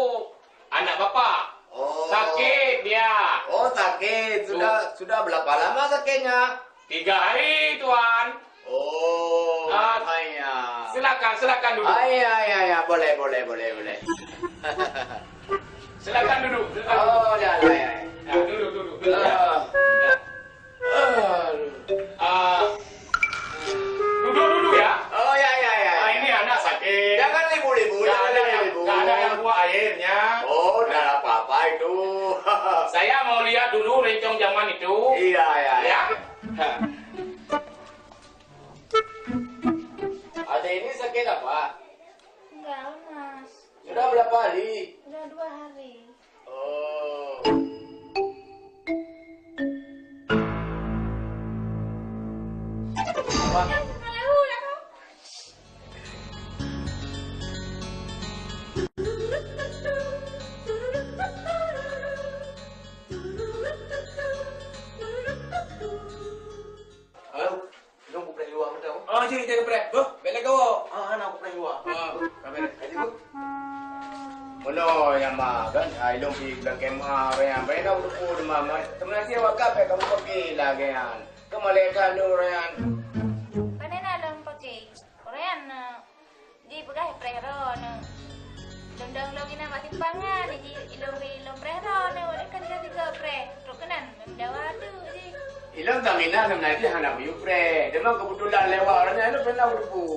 anak Bapak. Oh. Sakit dia. Oh, sakit. Sudah, sudah berapa lama sakitnya? Tiga hari, Tuan. Oh, ah, iya. Silakan, silakan duduk. Ah, iya, iya, iya. Boleh, boleh, boleh, boleh. Silakan duduk, silakan duduk. Oh, ya, ya, ya. Ya, duduk, duduk, duduk, ya. Ah. Ya. Aduh. Ah, duduk dulu, ya. Oh, ya, ya, ya, ya. Ah, ini anak sakit. Jangan libu-libu, jangan libu-libu. Nggak ada yang, nggak ada yang buat airnya. Oh, nggak ada apa-apa itu. Saya mau lihat dulu lencong zaman itu. Iya, iya, iya. Ya. Adik ini sakit apa? Enggak, lemas. Sudah berapa hari? Sudah dua hari. Oh. Apa? Halo, jom kupreh luwa mantong. Ah, jom kita kupreh. Beuh, bèk lagèe awak. Ah, hana kupreh luwa. Ah, ka bèrèh. Ayo, Bu. Meunoe nyang ma kan, ah, ilôn pi bulan kema, rèng, bèk na uruku deuma, ma. Teuma si awak ka bèk kamu peuki lagèe nyan. Keumalaikan nyoe rèng. Pane na lôn peuki? Rèng, eh, Jipeugah preh droeneuh. Lôn dong lôn inan bak simpang nyan, ji ilôn pi ilôn preh droeneuh, ulôn kan ka tiga preh. Trok keunan, meudawa teuk jih. Ilôn tamina sebenarnya hana miyup preh. Cuma kebetulan lewat orang nyan, ilôn pernah bertemu.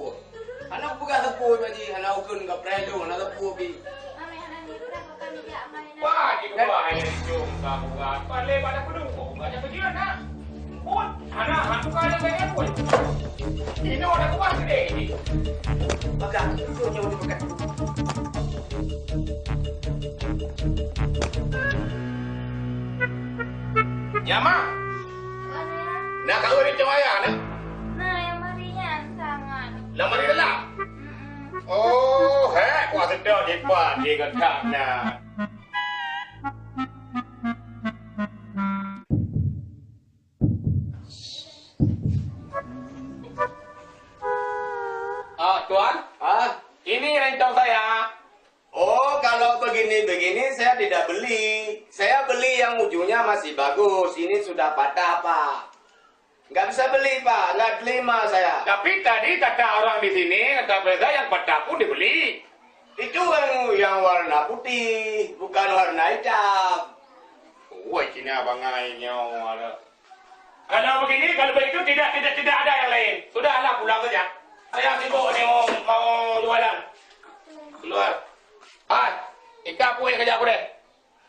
Hana peugah teupeu bak jih, hana ukeuen ka preh lôn, hana teupeu pi. Amai hana jipreh, maka nijak amai na. Wah, di luar hanya cium kamu kan. Paling pada penuh, banyak kerja nak. Pun, anak, hantu kau ada banyak pun. Ini orang kuat gede ini. Maka, itu jauh di pekat. Ya, Ma. Mana? Nak kawin macam ayah, nak? Nah, yang mari nyan sangat. Lam mari dalam? Mm-mm. Oh, hek, kuat sedap jipat, dia kata nak. Ah, Tuan? Ah? Ini rencong saya. Oh, kalau begini-begini saya tidak beli. Saya beli yang ujungnya masih bagus. Ini sudah patah, Pak. Nggak bisa beli, Pak. Nggak terima saya. Tapi tadi kata orang di sini, kata Reza, yang patah pun dibeli. Itu yang, yang warna putih, bukan warna hitam. Woi, Cina bangai nyoe ada. Kalau begini, kalau begitu tidak, tidak, tidak ada yang lain. Sudahlah, pulang saja. Saya sibuk ni mau, mau jualan. Keluar. Hai, ika pui kerja aku deh.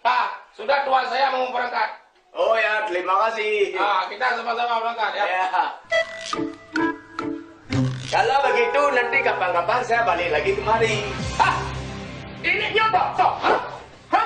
Ha, sudah tuan saya mau berangkat. Oh ya, terima kasih. Ha, kita sama-sama berangkat ya. Ya. Kalau begitu nanti kapan-kapan saya balik lagi kemari. Ha! Ini nyoba, sok. Ha? Ha?